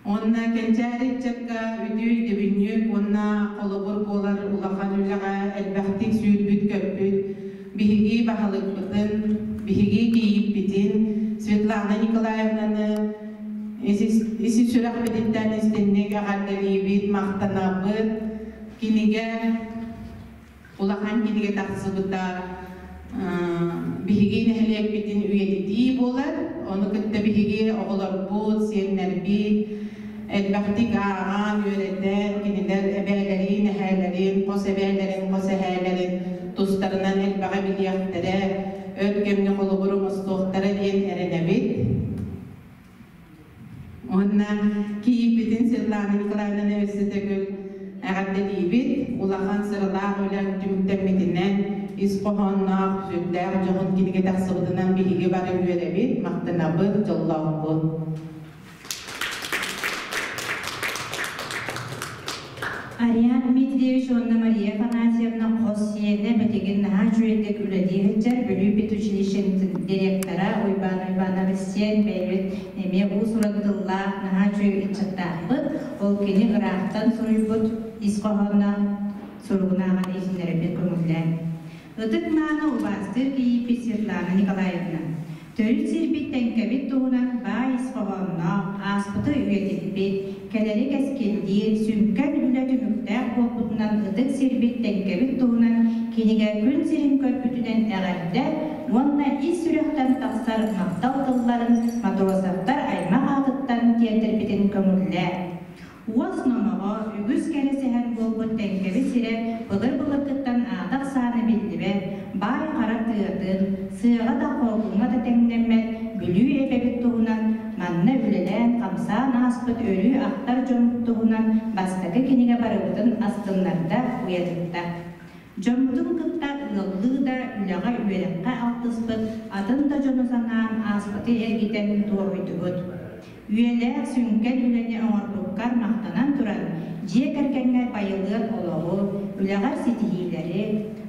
Уонна кэнчээри ыччакка үтүө өйдөбүнньүк уонна холобур буолар улахан үлэҕэ элбэхтик сүүрбүт-көппүт биһиги баһылыкпытын, биһиги кийииппитин Светлана Николаевнаны ис сүрэхпититтэн истиҥник эҕэрдэлиибит, махтанабыт. Кинигэ улахан кинигэ тахсыбыта биһиги нэһилиэкпитин үйэтитии буолар. Ону кытта биһиги оҕолорбут, сиэннэрбит элбэхтик ааҕан, үөрэтэн, кинилэр эбээлэрин, эһээлэрин, хос эбээлэрин, хос эһээлэрин тустарынан элбэҕи билиэхтэрэ, өр кэмҥэ холобур оҥостуохтара диэн эрэнэбит. Уонна кийииппитин Светлана Николаевнаны өссө төгүл эҕэрдэлиибит. Улахан сыралаах үлэ түмүктэммитинэн, ис хоһоонноох, сүрдээх дьоһун кинигэ тахсыбытынан биһиги бары үөрэбит, махтанабыт, дьоллоохпут. Ариан Дмитриевич уонна Мария Афанасьевна хос сиэнэ билигин наһаа үчүгэйдик үлэлии сылдьар Бүлүү педучилищетын директора Уйбаан Уйбаанович сиэн бэйэбит эмиэ уус-уран тыллаах наһаа үчүгэй ыччаттаахпыт. Ол кини ыраахтан суруйбут ис хоһоонноох суругун ааҕан иһитиннэрэрбин көҥүллээн. Ытык-мааны убаастыыр кийииппит Светлана Николаевна, төрүт сирбит Тэҥкэбит туһунан баай ис хоһоонноох, ааспыты үйэтиппит, кэлэри кэскилдиир, сүҥкэн үлэ түмүктээх буолбутунан ытык сирбит Тэҥкэбит туһунан кинигэ күн сирин көрбүтүнэн эҕэрдэ уонна ис сүрэхтэн тахсар махтал тылларын Матросовтар аймах аатыттан тиэрдэрбитин көҥүллээ. Уос номоҕо үгүс кэрэ сэһэн буолбут Тэҥкэбит сирэ былыр-былыргыттан аата-ахсаана биллибэт, баай хара тыатын, сыаҕа да хоокуҥҥа да тэҥнэммэт Бүлүү эбэбит туһунан, манна үлэлээн-хамсаан ааспыт өрүү ахтар дьоммут туһунан бастакы кинигэ барыбытын астыннарда, уйадытта. Дьоммутун кытта ыаллыы да, үлэҕэ-үөрэххэ алтыспыт атын да дьону санаан ааспыты эргитэн дуоһуйдубут. Үйэлээх сүҥкэн үлэни оҥорбуккар махтанан туран, дьиэ кэргэҥҥэр байылыат олоҕу, үлэҕэр ситиһиилэри,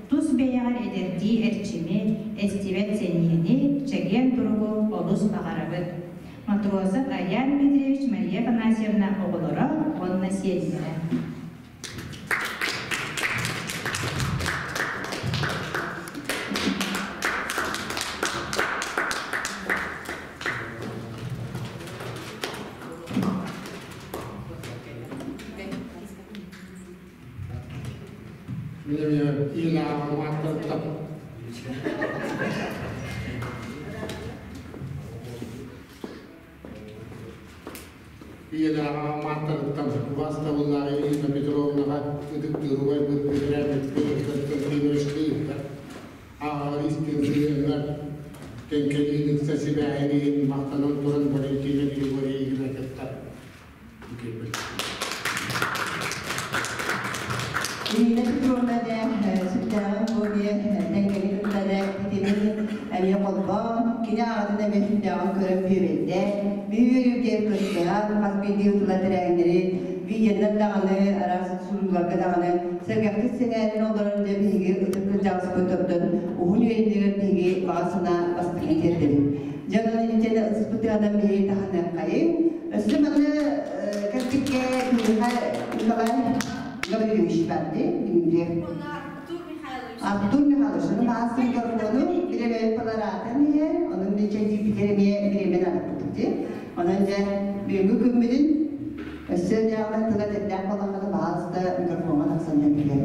тус бэйэҕэр эдэрдии эрчими, эстибэт сэниэни, чэгиэн туругу олус баҕарабыт. Матросов Айаан Дмитриевич Мария Афанасьевна оҕолоро уонна сиэннэрэ. Мин эмиэ иилээҕим Ийэлээҕэ мааттарыттан убаастабыллаах Ирина Петровнаҕа ытыктыыр убайбыт бэтэрээммит Петр Константиновичтыын ааҕар истиҥ сыһыаҥҥар Тэҥкэлиин ыкса сибээһин иһин махтанан туран Валентина Григорьевна кытта кэлбит. Ирина Петровна дэ сүрдээҕин буолуо Тэҥкэни кытта дэ итини эмиэ холбоон, кини аҕатын эмиэ сүрдээҕин көрөн бүөбэйдээн, бүөрүүтэ кыттыһан, хас биирдии ытылар тэрээһиннэри видеонан даҕаны, араас суруйууларга даҕаны сэргэхтик сэҥээрэн олорон дьэ биһиги ытык кырдьаҕаспыт ордон уһун үйэлэригэр биһиги баҕа санаа бастыҥын тиэрдэбит. Дьэ онон интиэнэ ытыспытыгар биһиги таһыныаххайыҥ. Өссө манна кэлбиккэ биһиэхэ Николай Гаврильевич барды, Дмитриев. Артур Михайлович, onun аасын көргөну биремет палараатын иһэр, onun нече эмиэ биремен арыппытык дии. Онон дьэ бүгүҥҥү күммүтүн өссө дьаалан тыла тэттээх буоллаххына баһаалыста микрофоҥҥа тахсан билэр.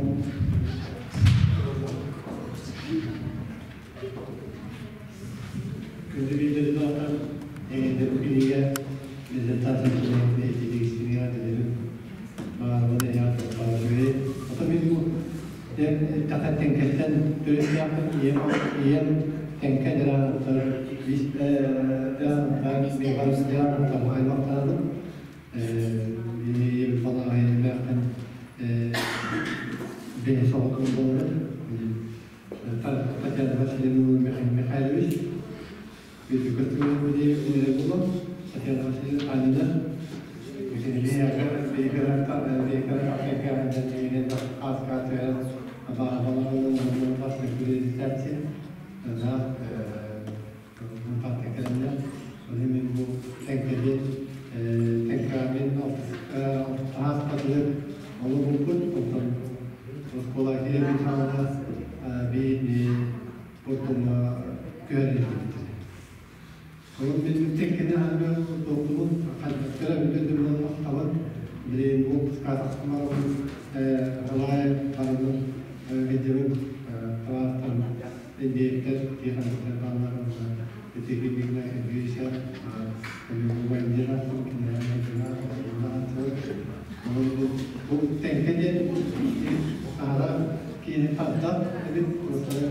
Күндү видеодан кинигэ презентация Тэҥкэттэн төрүттээхпин ийэм ийэм Тэҥкэ дьараанаттар аймахтаабыт ийэбит балаҕайымээхтэн бэйэ соҕотун буолабыт Татьяна Васильевна Михайлович Татьяна Васильевна Анина Абаҕа бас презентация на паттакалар оны мен бу тәңкәде тәңкәмен алтыс патылыр олы буппут онтон оскола кире битхана би потом көрелер. Onun bir tekkene hani doktorun kalbektere bir de bunu aktaban bir bu katakma halay paranın videonun taraftan indiyetler diğerler anlarında ötekine güçe bu bayınca bu tekkene ara ki hatta evet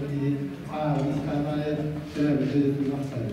ki a biz kanaya sebebimiz maksat.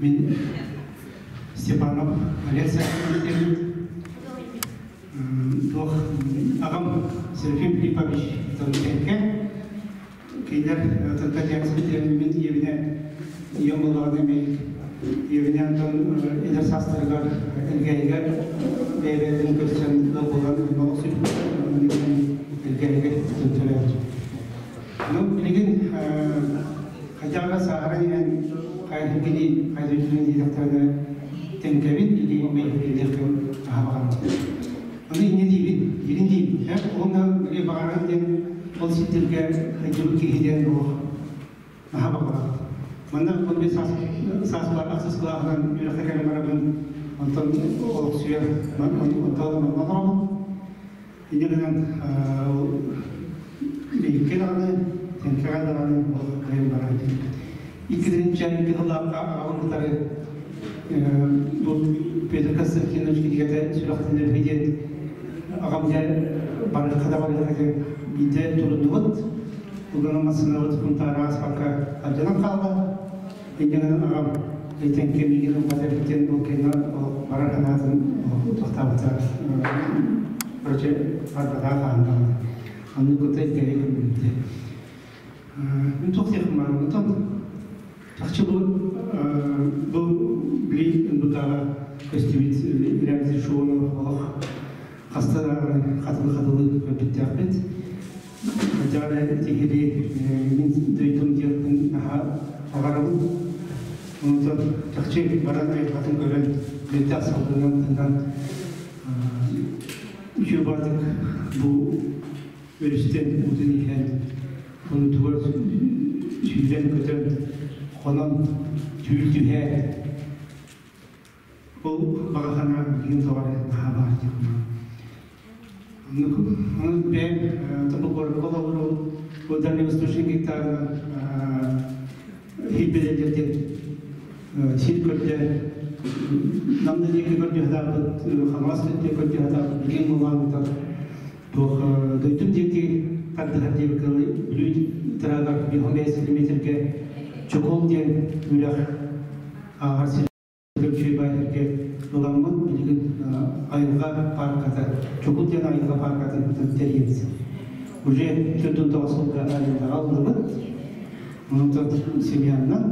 Мен Степанов Олег Сергеевич, ағам Серафим Филиппович Тонтенке, кейдер Татьяна мен евіне ем болғаны мен евіне Антон эдер састыргар элгейгер бэбэлин көрсөн болған элгейгер түнтөрөр. Ну, билигин хажага сахара деген кайдыгини кайдыгини дидактарда тенкебин или мейхилдеркен ахабаган. Оны инне дейбин, илин дейбин. Онда биле багаран ден ол ситтерге хажыбы кихиден ол ахабаган. Манда он бес сас бар аксыз кылахынан үйрәхтәкән барабын. Онтон ол сүйә онтон манарабын. Инне бейкке даҕаны, тенкэҕэ даҕаны ол кыайан бараайдын. Иккидерин чай икки сыллаахха аҕабын кытары бу Петр Константинович кинигэтэ сүрэхтинэр диэн аҕам дьэ барыахха да барыахха биирдэ туруннубут. Улана массыынабыт Хунтаара аспакка алдьанан хаалла. Инньэ аҕам тенке миигин ылбата диэн ол кэннэ барар санаатын тохтообута. Короче, барбатаа хаандаҕына. Оннук кытта илгэри көрбүттэ. Мин туох диэхпин баар, онтон чахчы бу бу били НБК-ҕа көстүбүт реалити шоуну олох хаста даҕаны хатылы-хатылы көрбүттээхпит. Хотя тиһири мин дойдум диэхпин наһаа баҕарабын. Онтон чахчы баран айылҕатын көрөн, бэйтээх салгынынан тыынан үчүгэй баардык бу өрүстэн уутун иһэн, хонутугар сүүрэн көтөн, хонон түүл түһээт ол баҕа санаа билигин тоҕо наһаа баар диэхпин. Ону бэйэм тобу куоракка олорор бу Дальневосточный гектарынан хилбелелерден сир көрдө намда диэки көрдө хатаабыт, Хаҥалас өттө көрдө хатаабыт, билигин булаанытар туох дойдум диэки тардыһар диэбиккэ Бүлүү тыраагар 5 километрге Чокол диэн үрэх ааҕар сиргэ үчүгэй баайдарга ыламмыт билигин айылҕа парката Чокул диэн айылҕа паркатын тэрийэбит. Уже 49 сылга арендаҕа ыллыбыт. Онтон семьяннан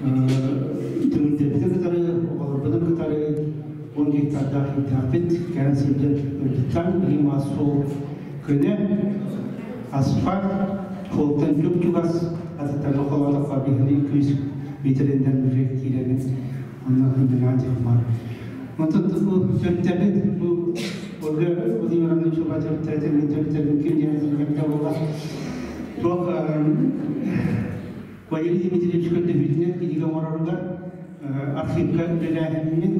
түмүлдэрбитин кытары, оҕолорбутун кытары 10 гектардаах иитээхпит, кэлэн сылдьар ыалдьыттан билигин маас суол көнө, асфальт, холтон чуп-чугас, атыттарга холоотоххо биһиги 200 метринен уже киирэммит, онно хындынаан бар. Онтон бу төрүттэрбит, бу Ольга Владимировна Чуба төрүттэртэн мин төрүттэрбин ким диэн кэмтэ буолла. Туох Валерий Дмитриевич көрдөһүүтүнэн кинигэ оҥороругар архивка үлэлээһиммин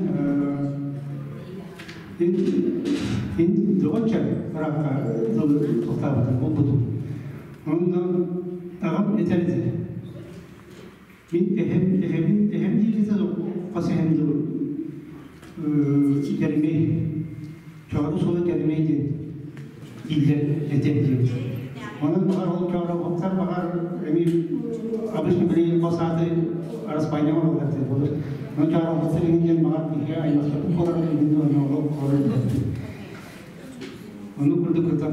ин доҕочча ыраахха дылы тохтообутум, булбутум. Онно аҕам этэр этэ. Мин эһэм, эһэбин, эһэм дииритэ хос эһэм дылы Кэримэй, Чоору суола Кэримэй диэн дииллэр этэ диэн. Онон баҕар ол Чооробуттар баҕар эмиэ обычно били хос ааты араспаанньа оҥороллор диэн буолар. Онон Чооробуттар иҥин диэн баҕар биһиги аймахтарбыт буолар иҥин ону олорор Ону курдук кытта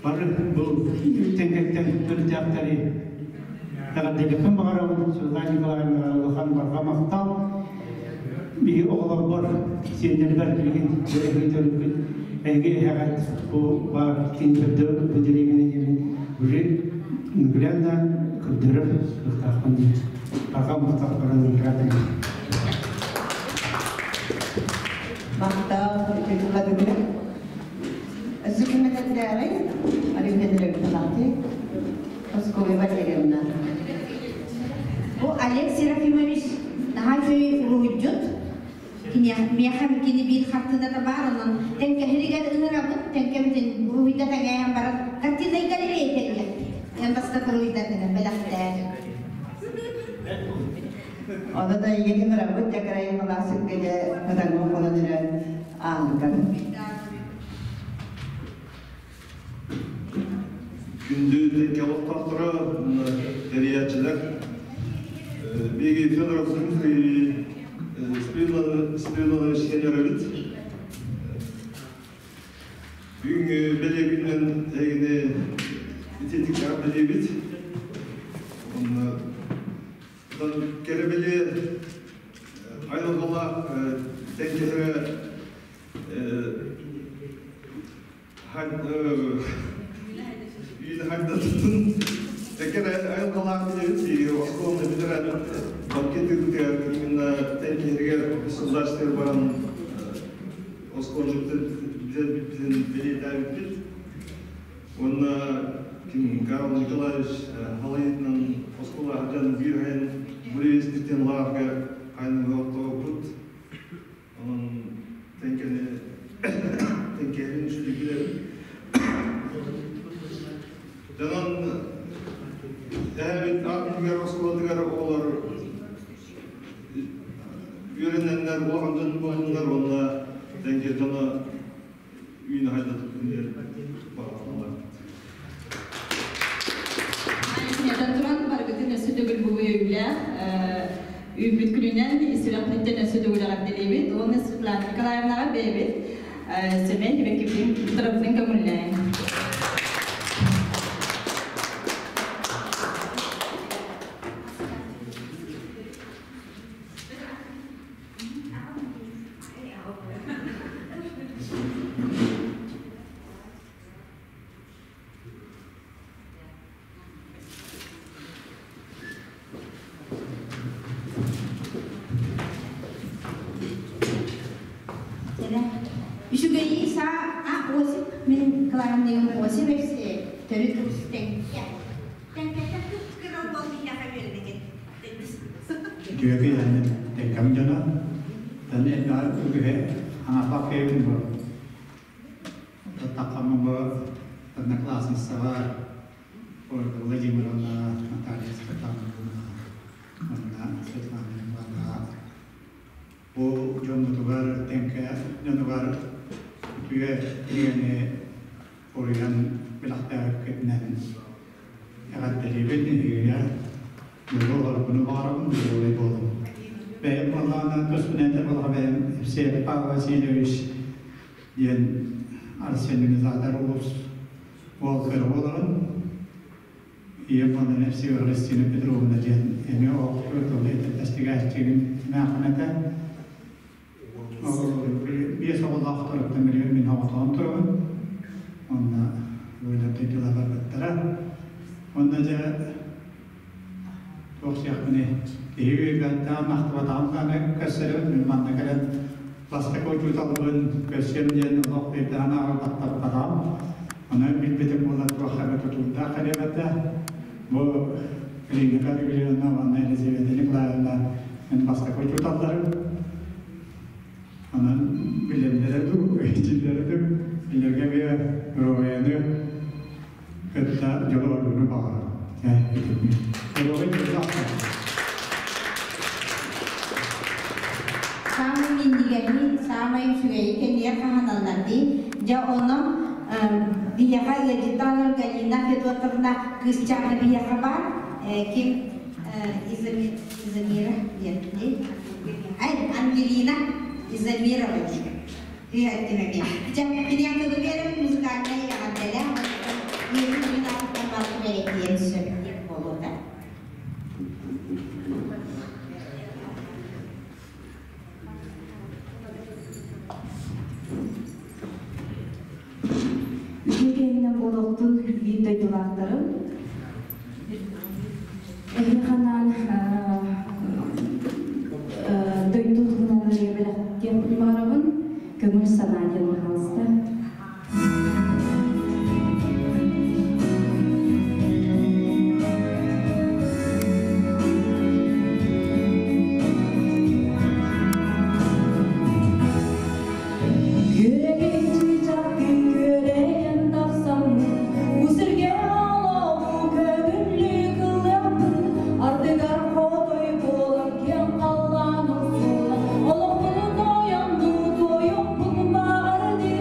Бары бу тэҥкэттэн төрүттээхтэри эҕэрдэлиэхпин баҕарабын. Светлана Николаевна улахан барҕа махтал. Биһи оҕолорбор, сиэннэрбэр билигин эһиги төрүппүт эһиги эһэҕит бу баар киин төрдө бу дэриэбинэ диэмин уже наглядно көрдөрөр кыахтаахпын диэн барҕа махтал баран ыҥыратын. Махтал, үтүө Өссө Алина Петровна Москвы Валерьевна. Бу Олег Серафимович наһаа үчүгэй уруһуйдьут. Миэхэ кини биир хартыыната баар, онон тэҥкэһиригэр ыҥырабыт, тэҥкэбитин уруһуйда тэҥээһэн баран картинай галерея тэрийэр. Эн бастакы уруһуйдаргынан бэлэхтээр. Ону да ийэтин ырабыт дьакырайын малаасыкка дьэ кытаҥҥа холон эрэн аалыкан. Күндү тэҥкэ олохтоохторо, тэрийээччилэр, биһиги Федоров Дмитрий Спиридонович сеньорович бүгүҥҥү бэлиэ күнүнэн эһигини итиитик эҕэрдэлиибит. Уонна кэрэ бэлиэ айылҕалаах тэҥкэһэрэ Экер айылҕалаах билэбит оскуоланы бүтэрэн банкет ыытыгар именно тэҥкэһэригэр сылдьаачтыгар баран оскуоланы бүтэрбиппитин бэлиэтээбиппит. Уонна ким Карл Николаевич халайытынан оскуола сылдьан биир айан буревестниктен лааҕырга айанныга оттообуппут. Онон тэҥкэни тэҥкэһин үчүгэй билэбин. Дьонон эһэбит аат оскуолатыгар оҕолор үөрэнэннэр улахан дьон буоллуннар уонна тэҥкэ дьоно үүнэ хайда туттун баҕалаллар. Нэтэн туран барыгытын өссө төгүл бу өйүүлээх үүммүт күнүнэн сүрэхпиттэн өссө төгүл эҕэрдэлиибит уонна Светлана Николаевнаҕа бэйэбит сэмэй сибэккибитин туттарабытын көҥүллээҥ. Үчүгэйи саа а Осип мин Кларнеум Осип төрүт уус тэҥкэ. Тэҥкэттэн кып-кыра уол биһиэхэ үөрэнэ Үтүөкэ яны тэҥкэм дьоно таны үгүһэ аҥаппак кэйбин бу Таххамма бу одноклассницаҕа Ольга Владимировна, Наталья Степановна, уонна Светлана Ивановна бу дьоммутугар Тэҥкэ дьонугар үтүө кинигэни уруйан бэлэхтээбиккитинэн эҕэрдэлиибин эһигигэ дьолу олорбуну баҕарабын доруобай буолуҥ. Бэйэм буоллаҕына туспунан этэр буоллаҕа бэйэм Евсеев Павел Васильевич диэн арсенизатор улуус уол кыра буоларын ийэм уонна Евсеева Христина Петровна диэн эмиэ оҕо тылы этэрдэстигээччигин эмээххин этэ. Биэс оҕолоохторуттан билигин мин оҕотоон турабын. Онно ыаллар дойдула барбыттара. Онно дьэ туох диэхпиний киһи үөйбэттэҕин ахтыбатаҕын даҕаны көрсөрүм мин манна кэлэн бастакы учууталбын көрсүөм диэн олох биирдэһэн ааҕар баттаппатаҕым. Онон билбитим буоллар туох эрэ тутуурдаах кэлиэм этэ. Бу Ирина Гаврильевна уонна Елизавета Николаевна мин бастакы учууталларым. Онон билэллэрэ дуу, өйдүүллэрэ дуу, кинилэргэ эмиэ доруобуйаны кытта дьолу-оргуну баҕарабын. Итинник. Доруобай дьоллоох Саамай минньигэһи, саамай үчүгэйи кэннигэр хаһаналлар дии. Дьэ, онон биһиэхэ ыалдьыттаан Галина Федотовна кыысчаана биһиэхэ баар. Ким Изамира диэн дии. Ай, Ангелина Изамирова диэн. Үһэттим эмиэ. Дьэ, киниэхэ тылы биэрэбин музыкальнай эҕэрдэлээх уонна мин аатыттан барытын эрэйдиэн сөп диэн буолуота. Үтүө киһинэн буолуохтун биир дойдулаахтарым. Эһиэхэ анаан дойду туһунан ырыа бэлэхтиэхпин баҕарабын. Көҥүл санаа диэн пожалуйста. Күөрэгэйчи чахтыы күөрэйэн тахсаммын, бу сиргэ олоҕу көҥүллүү кылыахпын, ардыгар хотой буолан киэҥ халлаан охсуна, олохпун тойоннуу туойуохпун баҕардым.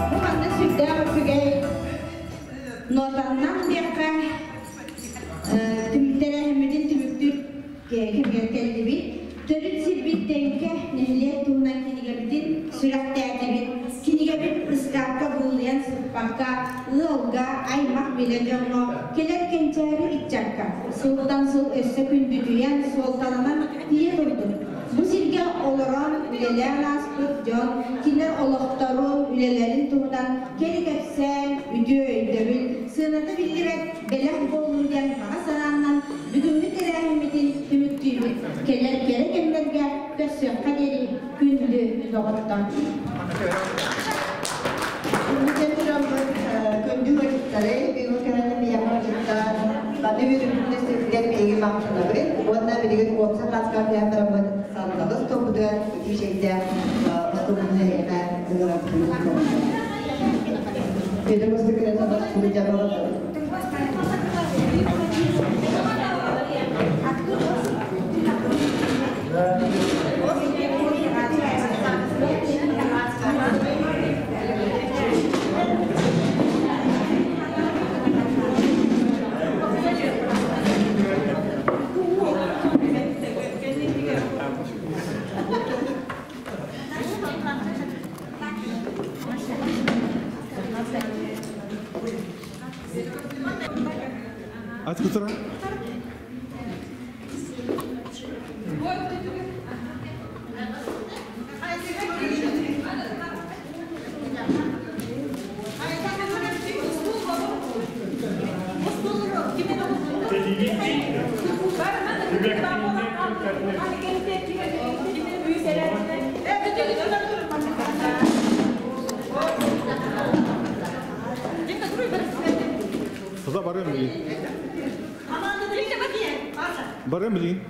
Бу манна сүрдээх үчүгэй нотаннан диэххэ тэрээһиммитин түмүктүүр кэмигэр кэллибит. Төрүт сирбит Тэҥкэ нэһилиэк туһунан кинигэбитин сүрэхтээтибит. Кинигэбит ыскаапка бууллуйан сыппакка, ыалга, аймах билэ дьоҥҥо, кэлэр кэнчээри ыччакка сылтан сыл өссө күндүтүйэн, суолталанан тиийэ турдун. Бу сиргэ олорон, үлэлээн ааспыт дьон кинилэр олохторун, үлэлэрин туһунан кэри кэпсээн, үтүө өйдөбүл, сыаната биллибэт бэлэх буоллун диэн баҕа санааннан бүгүҥҥү тэрээһиммитин түмүктүүбүт. Кэлэр кэрэ кэмнэргэ көрсүөххэ диэри күндү доҕоттор! Күндү тураммыт күндү ыалдьыттары, бүгүн кэлэн биһиэхэ ыалдьыттар, баны үөрүүбүтүн истибитигэр биһиги махтанабыт уонна билигин уопсай хааска түһэн бараммыт сандалы остуолбутугар итии чэйдээх остуолбутун эһиэхэ ыҥырабытын Петр Откуда? Туда барым билин. Барым билин.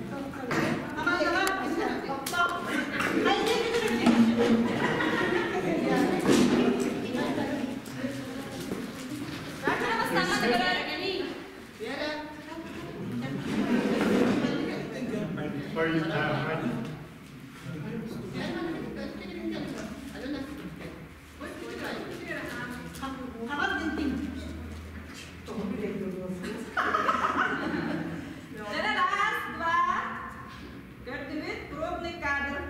Раз, два. Көрдүбүт, пробный кадр.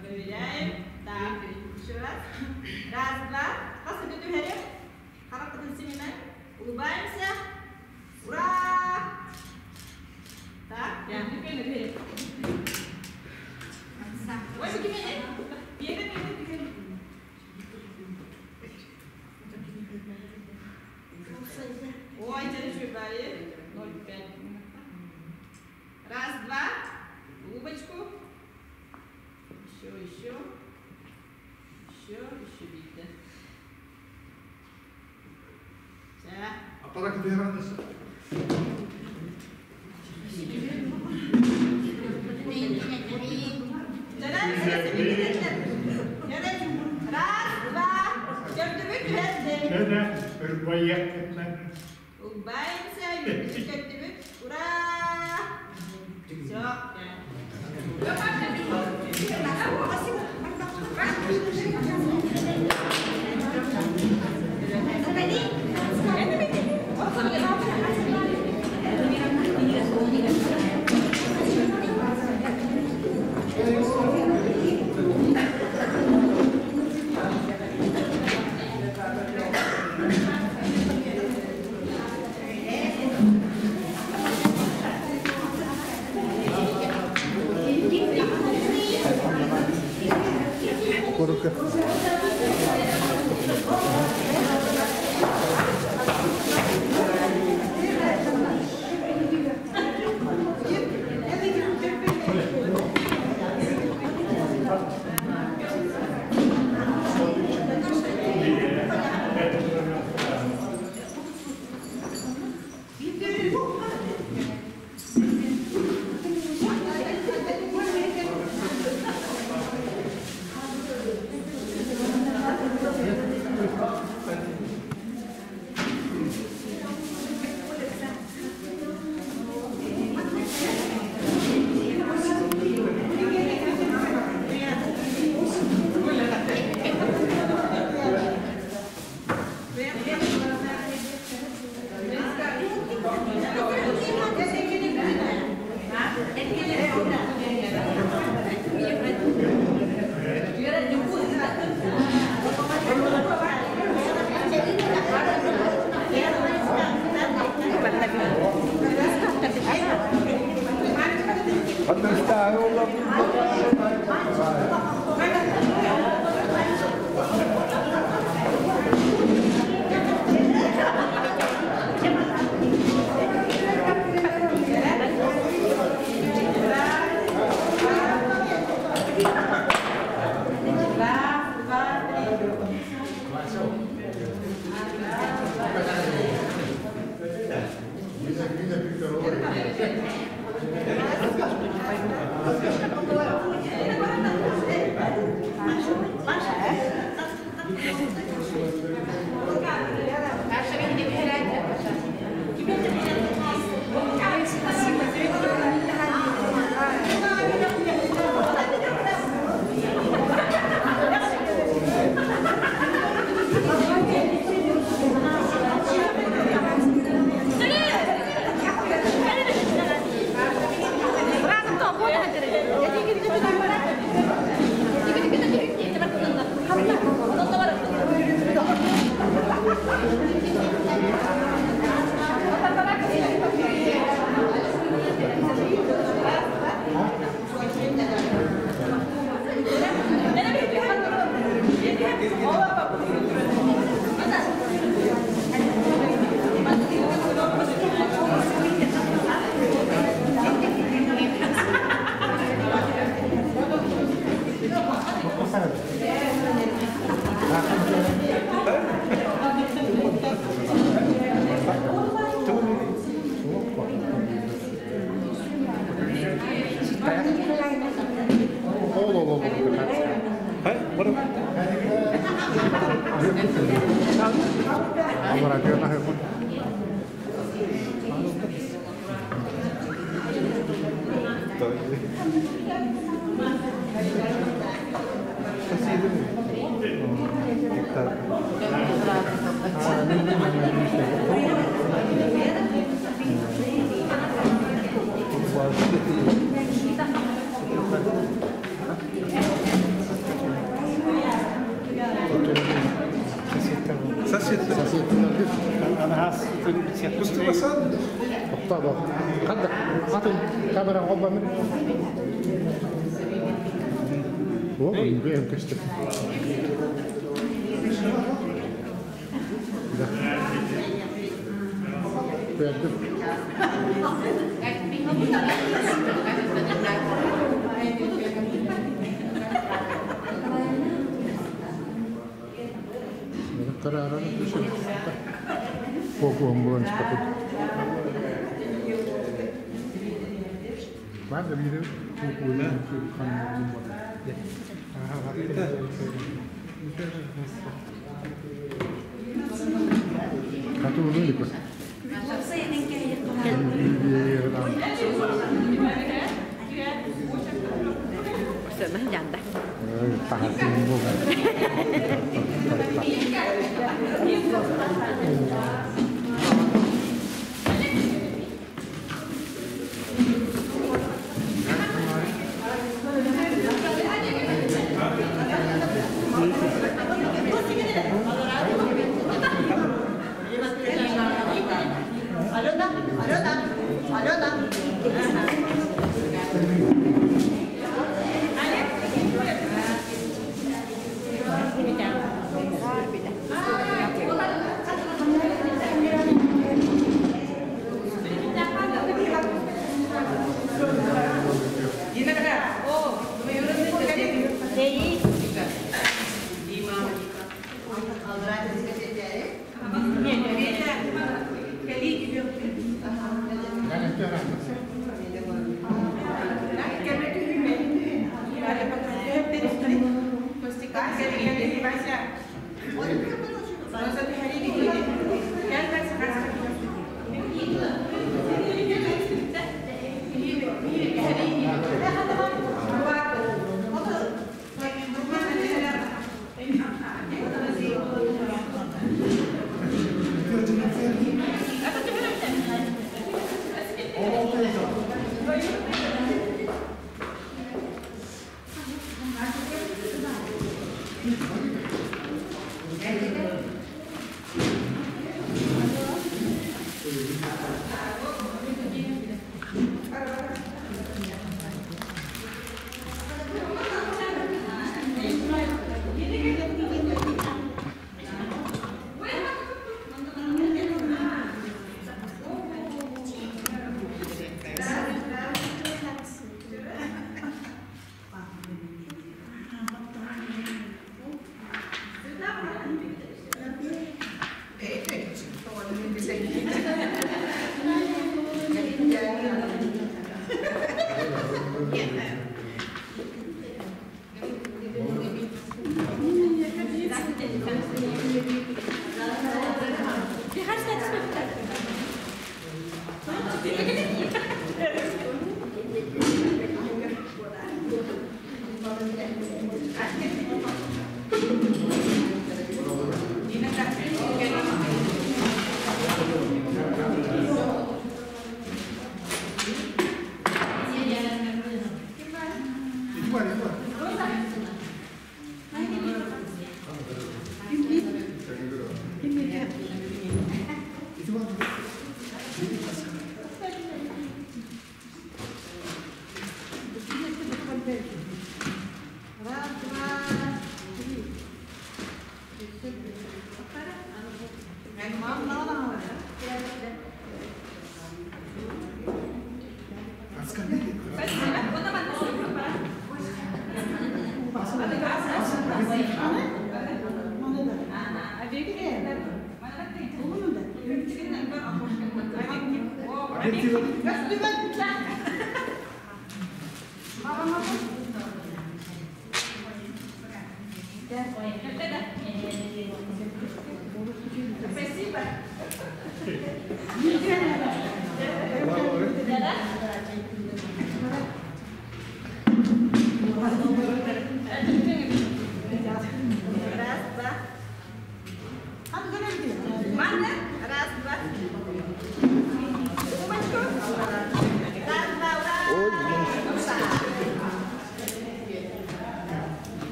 Проверяем. Так, еще раз. Раз, два. Хас түһэрим. Харахпытын симинэн. Улыбаемся. Ура! Так, я. Ой, Ой, 0,5. Раз, два. Улыбочку. Еще. Еще, еще. Еще, еще биирдэ. Чэ. Аппарат кытыһыраннас. Раз, два, көрдүбүт түһэрдим. Чэ, ырбайыак Улыбаемся, көрдүбүт. Ура! Все. Коротко.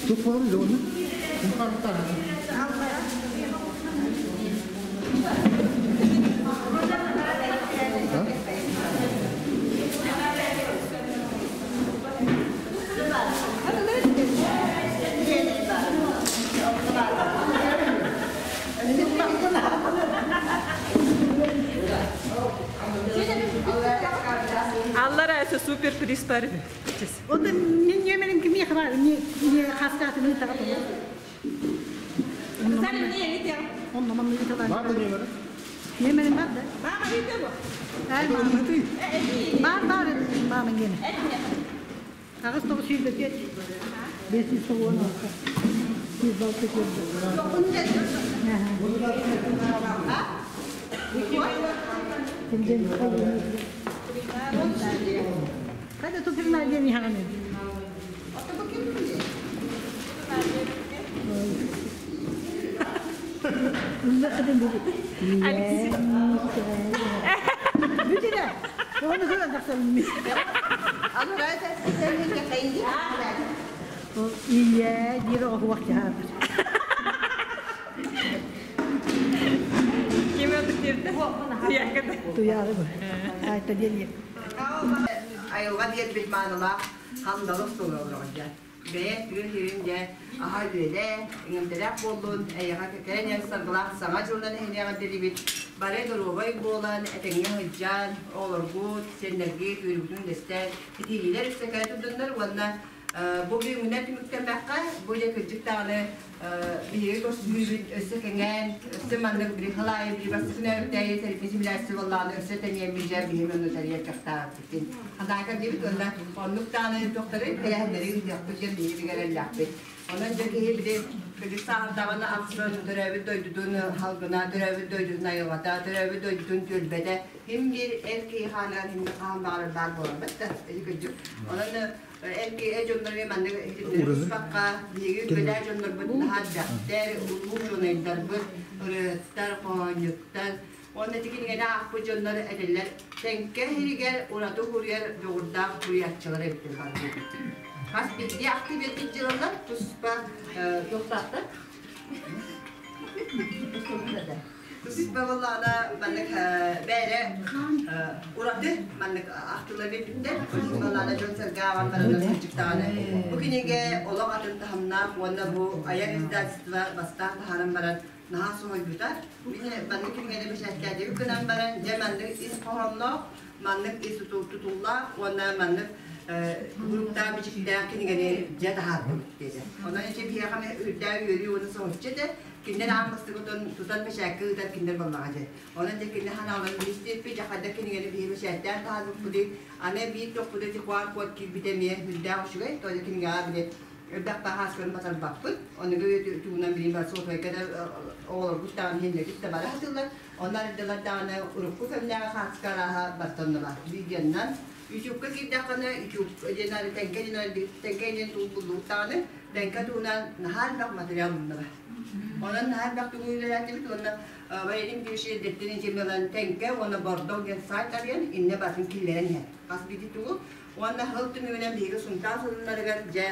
Тут var mıydı onu? Аллара это супер приз бар. Онда мен нөмерин ким яхра не не хастатын тагы. Онно манны итала. Бар да нөмері? Нөмерин бар да. Бар бар мама гене. Агыс 904 516 106 Қайда тупирна ден яғаны? Бүтүнэ. Оны көрөн тахсам. Ие, диро вакыт хабар. Ким өтүк дебді? Туягы. Туягы бу. Айта ден. Айылға диэн маанылаах хандалык суолуорҕа. Бэйэ түгэн хирин дьэ аха үөлэ, иҥэмтэлээх буоллун, эйэҕэ кэкэрэн саргылаах саҥа дьылынан эһиниэҕэ дэрибит, бары доруобай буолан, этэҥҥэ сылдьан, оҕолоргут, сиэннэргит, үөрүүгүтүн дэстэн, итиилэр үссэкэ турдуннар уонна бу бүгүҥҥүнэн түмүктэммэххэ, бу дьэ кырдьык даҕаны биһиги көрсүһүүбүт өссө кэҥээн, өссө маннык били халаайы били бастакы нөөрүктээйи тэрийбит симилээсси буоллаҕына өссө тэниэммит дьэ биһи манна тэрийэр кыахтаахпытын ханаакар диэбит уонна оннук даҕаны туохтары тэрээһиннэри ыытыахпыт диэн биһиги бигэрэллээхпит. Онон дьэ киһи били кырдьык сааһырдаҕына ахсын төрөөбүт дойдутун халгына, төрөөбүт дойдутун айылҕата, төрөөбүт дойдутун түөлбэтэ ким биир эр киһи хааныгар ким хаан баҕарар баар буоларбыт да ити кырдьык. Онон эр дьоннорго маннык иһитиннэрбакка, биһиги үлэлээх дьоннорбут наһаа элбэхтэр, улуу учуонайдарбыт, ырыаһыттар, хоһоонньуттар. Уонна ити кинигэни аахпыт дьоннор этэллэр, Тэҥкэ иһигэр ураты уһуруйар дьоҕурдаах суруйааччылар эбиттэр баар. Хас биирдии ахтыы биэрбит дьылалар туспа туохтаахтар? Туспа буоллаҕына маннык бэйэ ураты маннык ахтылар биэрбиттэр. Буоллаҕына дьон сэргэ ааҕан бараннар сылдьыктаҕына. Бу кинигэ олох атын таһымнаах уонна бу айар издательство бастаан таһааран баран наһаа соһуйбута. Мин маннык кинигэни бэчээттээтибит гынан баран, дьэ маннык ис хоһоонноох, маннык ис тутуллаах уонна маннык уруктаах бичиктээх кинигэни дьэ таһаарбыт диэтэ. Онон ити биһиэхэ үрдээх үөрүү уонна соһуччу этэ. Кинилэр аан бастакытын тутан бэчээккэ ыытар кинилэр буоллаҕа дьэ. Онон дьэ кинилэр ханааларын билистиэппит, дьэ хайдах кинигэни биһи бэчээттээн таһаарбыппытый, аны биир тохпут ити куар-код киирбитэ эмиэ үрдээх үчүгэй, то кинигэҕэ били элбэх таһаасканы батарбаппыт. Оныгы тугунан билин бар суотуйга да оҕолорбут даҕаны иһиннэрбит да бара сатыыллар. Онно арыйдылар даҕаны урукку кэмнээҕи хаартыска арааһа баттаннылар. Видеоннан Ютубка киирдэххинэ Ютуб диэн тэҥкэ диэн тэҥкэ диэн тугу буллубут даҕаны тэҥкэ туһунан наһаа элбэх материал буллулар. Онон наһаа элбэх тугу үлэлээтибит уонна Валерий Дмитриевич эрдэттэн итимэлэн тэҥкэ уонна Бордоҥ диэн сайт арыйан иннэ батын киллэрэн иһэр. Хас биирдии тугу уонна сыл түмүгүнэн биһиги Сунтаар сонуннарыгар дьэ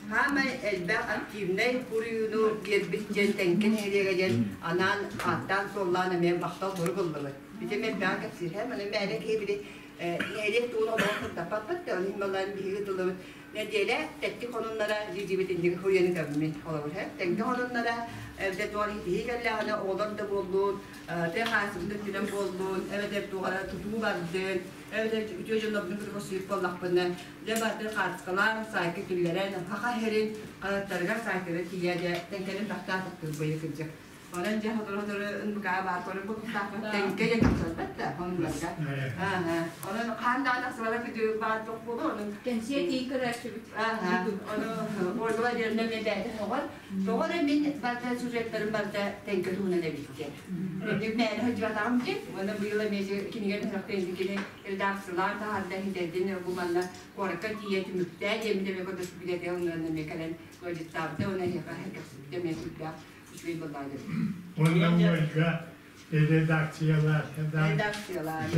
саамай элбэх активнай буруйууну биэрбит диэн Тэҥкэ нэһилиэгэ диэн анаан ааттаан-суоллаан эмиэ махтал сурук ыллыбыт. Ити элбэҕи кэпсиирһэ, маны мээнэ киһи били нэһилиэк тугун олоҕун сырдаппаппыт да, ол иһин баллаан биһиги тылыбыт нэдиэлэ тэттик хонуннара дьиибит инник хуйаны көммүт холобур тэҥкэ хонуннара эбэтэр туох иһии кэллэҕинэ оҕолор да буоллун тыа хаһаайыстыбатын өттүнэн буоллун эбэтэр туох эрэ тутуу бардын эбэтэр үтүө дьоннорбун кытта көрсүбүт буоллахпына дьэ бардын хаартыскалаан саайка киллэрэн хаха иһэрин хаһыаттарыгар саайтыгар тиийэ дьэ тэҥкэлин тахтаатахтыр быйыл кырдьык. Онон дьэ сотору-сотору НБК баар көрөр буолуохтаахпын. Тэҥкэ диэн тахсарбат да хонууларга. Онон хаан даҕаны тахсыбата күтү баар туох буолуо онон. Кэнсиэ тиий көрөөччүбүт. Ону Ольга Владимировна эмиэ бэйэтэ тоҕор. Тоҕо эрэ мин барыта сюжеттарым барыта тэҥкэ туһунан эбиттэр. Инник мээнэ сылдьыбатаҕым дии. Уонна быйыл эмиэ кинигэ тахсыахтан кини редакциялаан таһаарда иһитэрдин бу манна куоракка тиийэ түмүктээ диэммит эмиэ көрдөспүтэ онон эмиэ кэлэн ыалдьыттаабыта уонна эһиэхэ кэпсэппитэ эмиэ сүрдээх үчүгэй буоллаҕа. Уонна Ольга редакциялаах. Редакциялаах.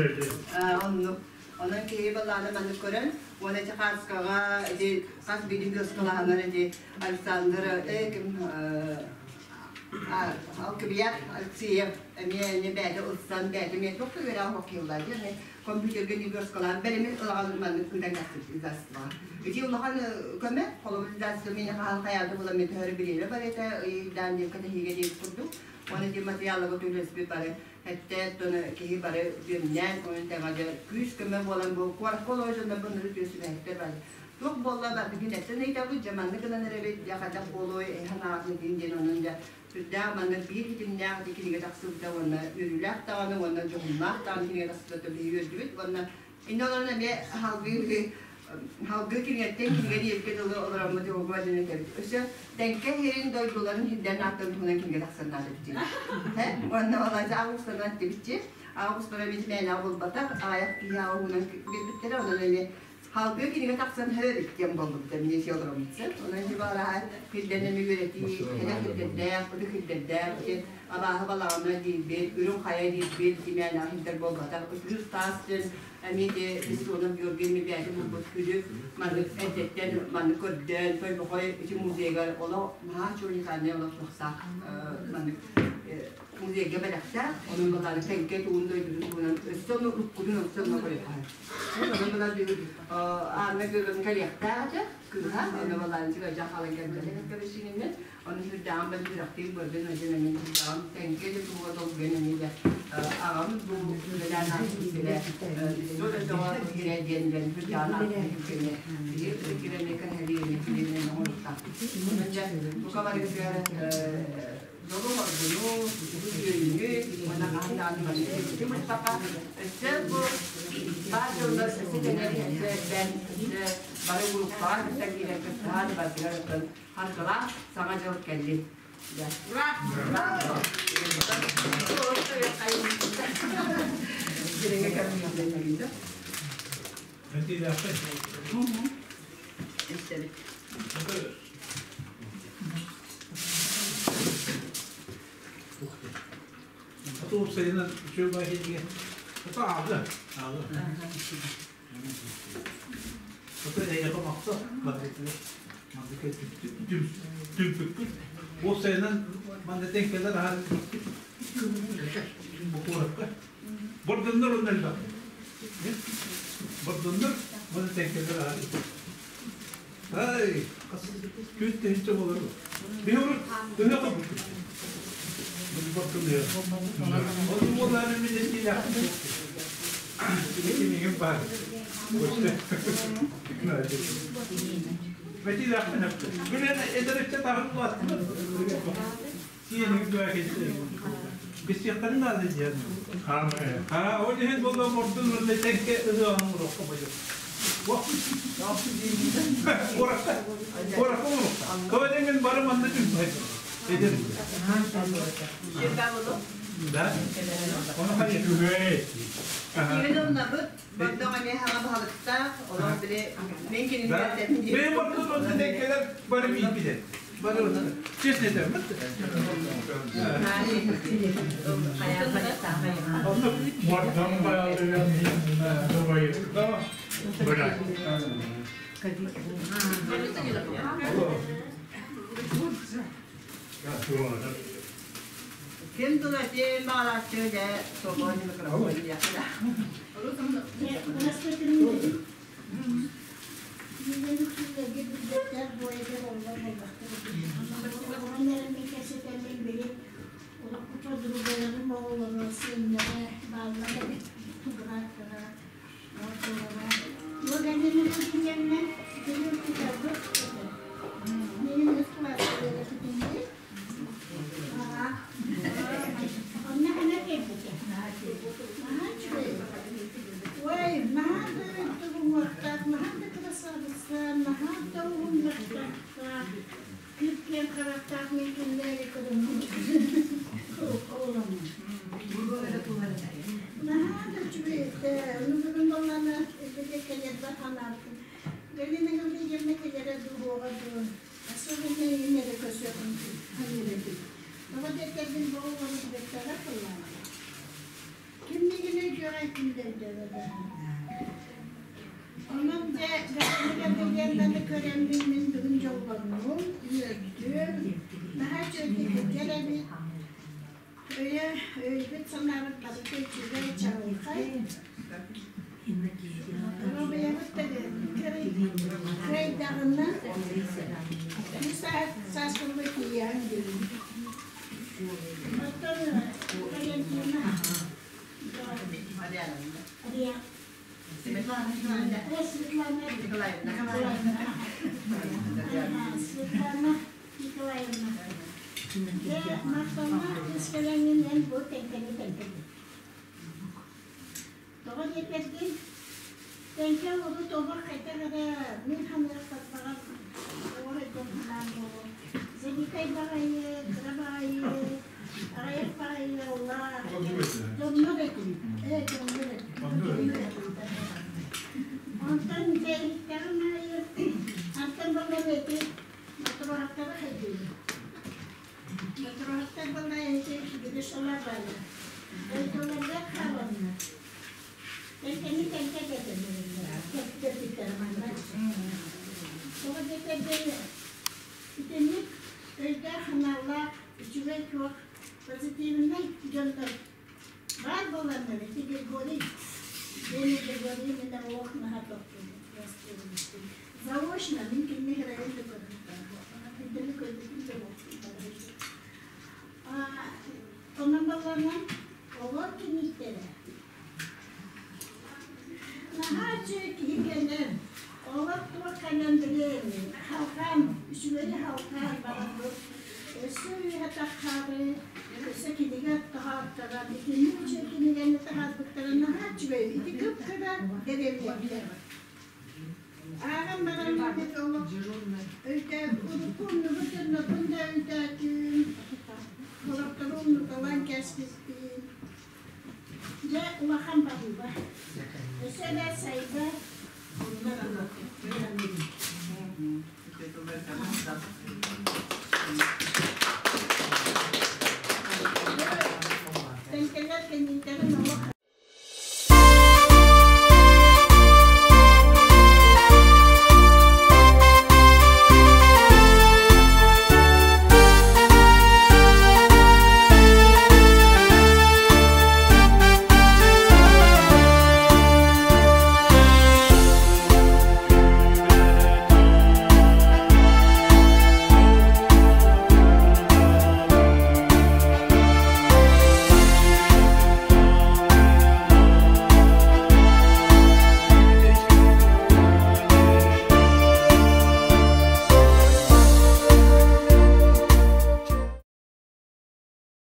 Оннук. Онон киһи балааны маннык көрөн, уонна ити хааскаҕа ити хас биирдии кыскалааһыннар ити Александр ким Алкыбият Алексеев эмиэ эмиэ бэйэтэ ылсан бэйэтэ эмиэ туох да үөрэҕэ хоккейыллар диэн компьютерга небескалаан бэлэмин ылаҕан маннык ыытан кэлсибит издательствоҕа. Ити улахан көмө, холобур издательство миэнэ хаһан хайаата була мен төһөрө бириэрэ бар этэ, ыйдаан диэн кэтэһиигэ диэбит курдук. Уонна ити материалларга төлөспүт бары эттэ, тону киһи бары бүөмнээн, онон тэҥэ күүс көмө буолан бу куоракка олорор дьоннор бу түөсүбэһиттэр бар. Туох буолла барытын эттэн ыйытабыт, дьэ маннык гынан эрэбит, дьэ хайдах буолуой, эһэн аатын этин диэн онон дьэ сүрдээх манна биир ситимнээх ити кинигэ тахсыбыта уонна үөрүүлээх даҕаны уонна дьоһуннаах даҕаны кинигэ тахсыбыта биһиги үөрдүбүт уонна инньэ олорон эмиэ салгыы салгыы кинигэттэн кинигэ диэбиккэ дылы олороммут угуба диэн этэбит. Өссө Тэҥкэ иһин дойдуларын хирдэн ааттарын туһунан кинигэ тахсан наада битин. Уонна олайса августанан тибитчи. Августара бит мээнэ булбатах, аҕыйах киһи аҕыһынан билбиттэрэ, онон эмиэ Халгыы кинигэ тахсан һөрүттэн боллубута эмиэ сиолоромутса. Онон дьыбараһа кирдэнэн үөрэтии, кэлэ кирдэрдээх, ыты кирдэрдээх, ити абааһы балаҕана диирбит, үрүҥ хайа диирбит, тимээнээх хирдэр буолбатах. Үс таас диэн эмиэ де Бессонов Георгий Мебяти булбут күлү маннык эрдэттэн маннык көрдөөн, Тойбохой ити музейгар олох наһаа уникальный олох тахсаах маннык музейга бэлэхтээх. Онон балааны тэҥкэ туун дойдутун туһунан өссө ону уккутун өссө онно көрүөххэ. Онон була Анна Гыгын кэлиэхтээх этэ, кыыһа. Онно балаанчыга дьахалан кэлбэтэ кэбисиининэн. Ону сүрдээҕин бэл сүрэхтиин бырдын өдөн эмин сүрдээҕин тэҥкэ да туһуга долгуйан эмиэ да аҕам бу үлэлээн ааспыт сирэ история өтөҕө кирэ диэн диэн сүрдээҕин ааспыт кэмэ биһи кирэми кэһэлиини кириэнэн оҥоруктаах. Онон дьэ бука барыгытыгар дьолу оргуну, үөрүүнү уонна хаһан даҕаны маннык мустаха өссө бу баар дьоннор өссө тэнэр өссө элбээн өссө бары группаҕа кытта киирэн кыттыһан барытыгар оттон харгылаах саҥа дьыл кэллин. Ура! Уопсайынан үчүгэй баһинигэ ото аҕа аҕа ото эйэҕэ махта маннык түмпүккүт уопсайынан манна тэҥкэлэр аһар бу куоракка бордоннор онно элбэх бордоннор манна тэҥкэлэр аһар Ай, күн тыһыынча буолар. Биһи урут төһө хаппыт? Ол буолаары мин этиилээхпин. Кимигин баар. Бэтиилээхпин эптэ. Билен эдэриччэ таһын улааттыбыт. Сиэнигин күөкэйдэ. Бисиэхтэрин наада диэн. Ha, ол иһин буолла мордун мырда тэҥкэ ыһыаҕын урукка бойу. Куоракка. Куоракка урукка. Тоҕо мен бары манна түмпэт. Эдер. Да? Оны хайа үгүй. Киирин Бордоҥ эмиэ хаҥа баһылыктаах, олох били мен кинини кэпсэтин диэн. Бэйэ бардын онно тэҥкэлэр бары биирбитэ. Бары честно этем. Бордоҥ баалыган добайытта бырай. Ким тыл этиэн баҕарааччы дьэ свободный микрофон диэххэ. Ой, наһаа да үрдүк уҥуохтаах, наһаа да кырасаабыста, наһаа да уһуннахтаах, күүркээн харахтаах мин кинилэри көрөммүн. Наһаа да үчүгэй этэ. Ону бүгүн буоллаҕына эбэтэ кэлэрбэр санаабытым. Галина Гаврильевна кэлэрэ дуу, дуу. Особенно ийэм эрэ көрсүөххүн саныыр этим. Тоҕо диэтэрбин бу оҕону билбэттэрэ буоллаҕа. Ким миигин өйдүөҕэй, ким да өйдөөбөтө. Онон дьэ Галина Гаврильевнаны көрөммүн мин бүгүн дьоллоннум, үөрдүм. Наһаа үчүгэйдик кырдьар эбит. Өйө өйбүт санаабыт барыта үчүгэй чаҕылхай. Доруобуйабыт да кырайдаҕына сааскылла тиийэҕин диибин. Оттон Валентина Светлана Николаевна. Светлана Николаевна. Дьэ, махталлаах кыыс кэлэҥҥин эн бу тэҥкэни тэҥкэни. Тоҕо диэтэргин, тэҥкэ урут олох хайдах эрэ мин ханыахпар оҕо өйдөм санаам буолуо. Зенитай баҕайы, кыра баҕайы, аҕыйах баҕайы ыаллаах, дьоннор этим, ээ, дьоннор этим, дьоннор этим. Онтон дьэ иһиттэҕим аайы, антон балар эти Мотуруһаттары хайдыыбын. Мотуруһаттар буолла эти билишалар бааллар. Дойдуларга хааланнар. Тэҥкэни тэҥкэ дэтэллэр. Кэппиттэр манна. Тоҕо диэтэргин итинник өйдөөх-санаалаах, үчүгэй туох позитивнай дьоннор баар буоланнар ити Григорий, Гений Григорий мин олох наһаа тохтуубун, Заочно мин кинини кыраайын да көрбүттэр буолла. Көрбүтүм да Онон балларынан олор киниттэрэ. Наһаа үчүгэй киһи кэлэн, олор туох кэлэн билэн, халҕан, үчүгэйи халҕан бараммыт, өссө үөһэ таххаары, өссө кинигэ таһаартаран, итинник үчүгэй кинигэни таһаарбыттара наһаа үчүгэй. Ити кып-кыра дэриэбинэбилэр. Ааҕан бараммыт олох өйдөө урукку умнубут дьоннорбун да өйдөөтүм, сорохтору умнуталаан кээспиппин. Дьэ, улахан баһыыба. Өссө да сайда Тэҥкэлэр кэнниттэрин олох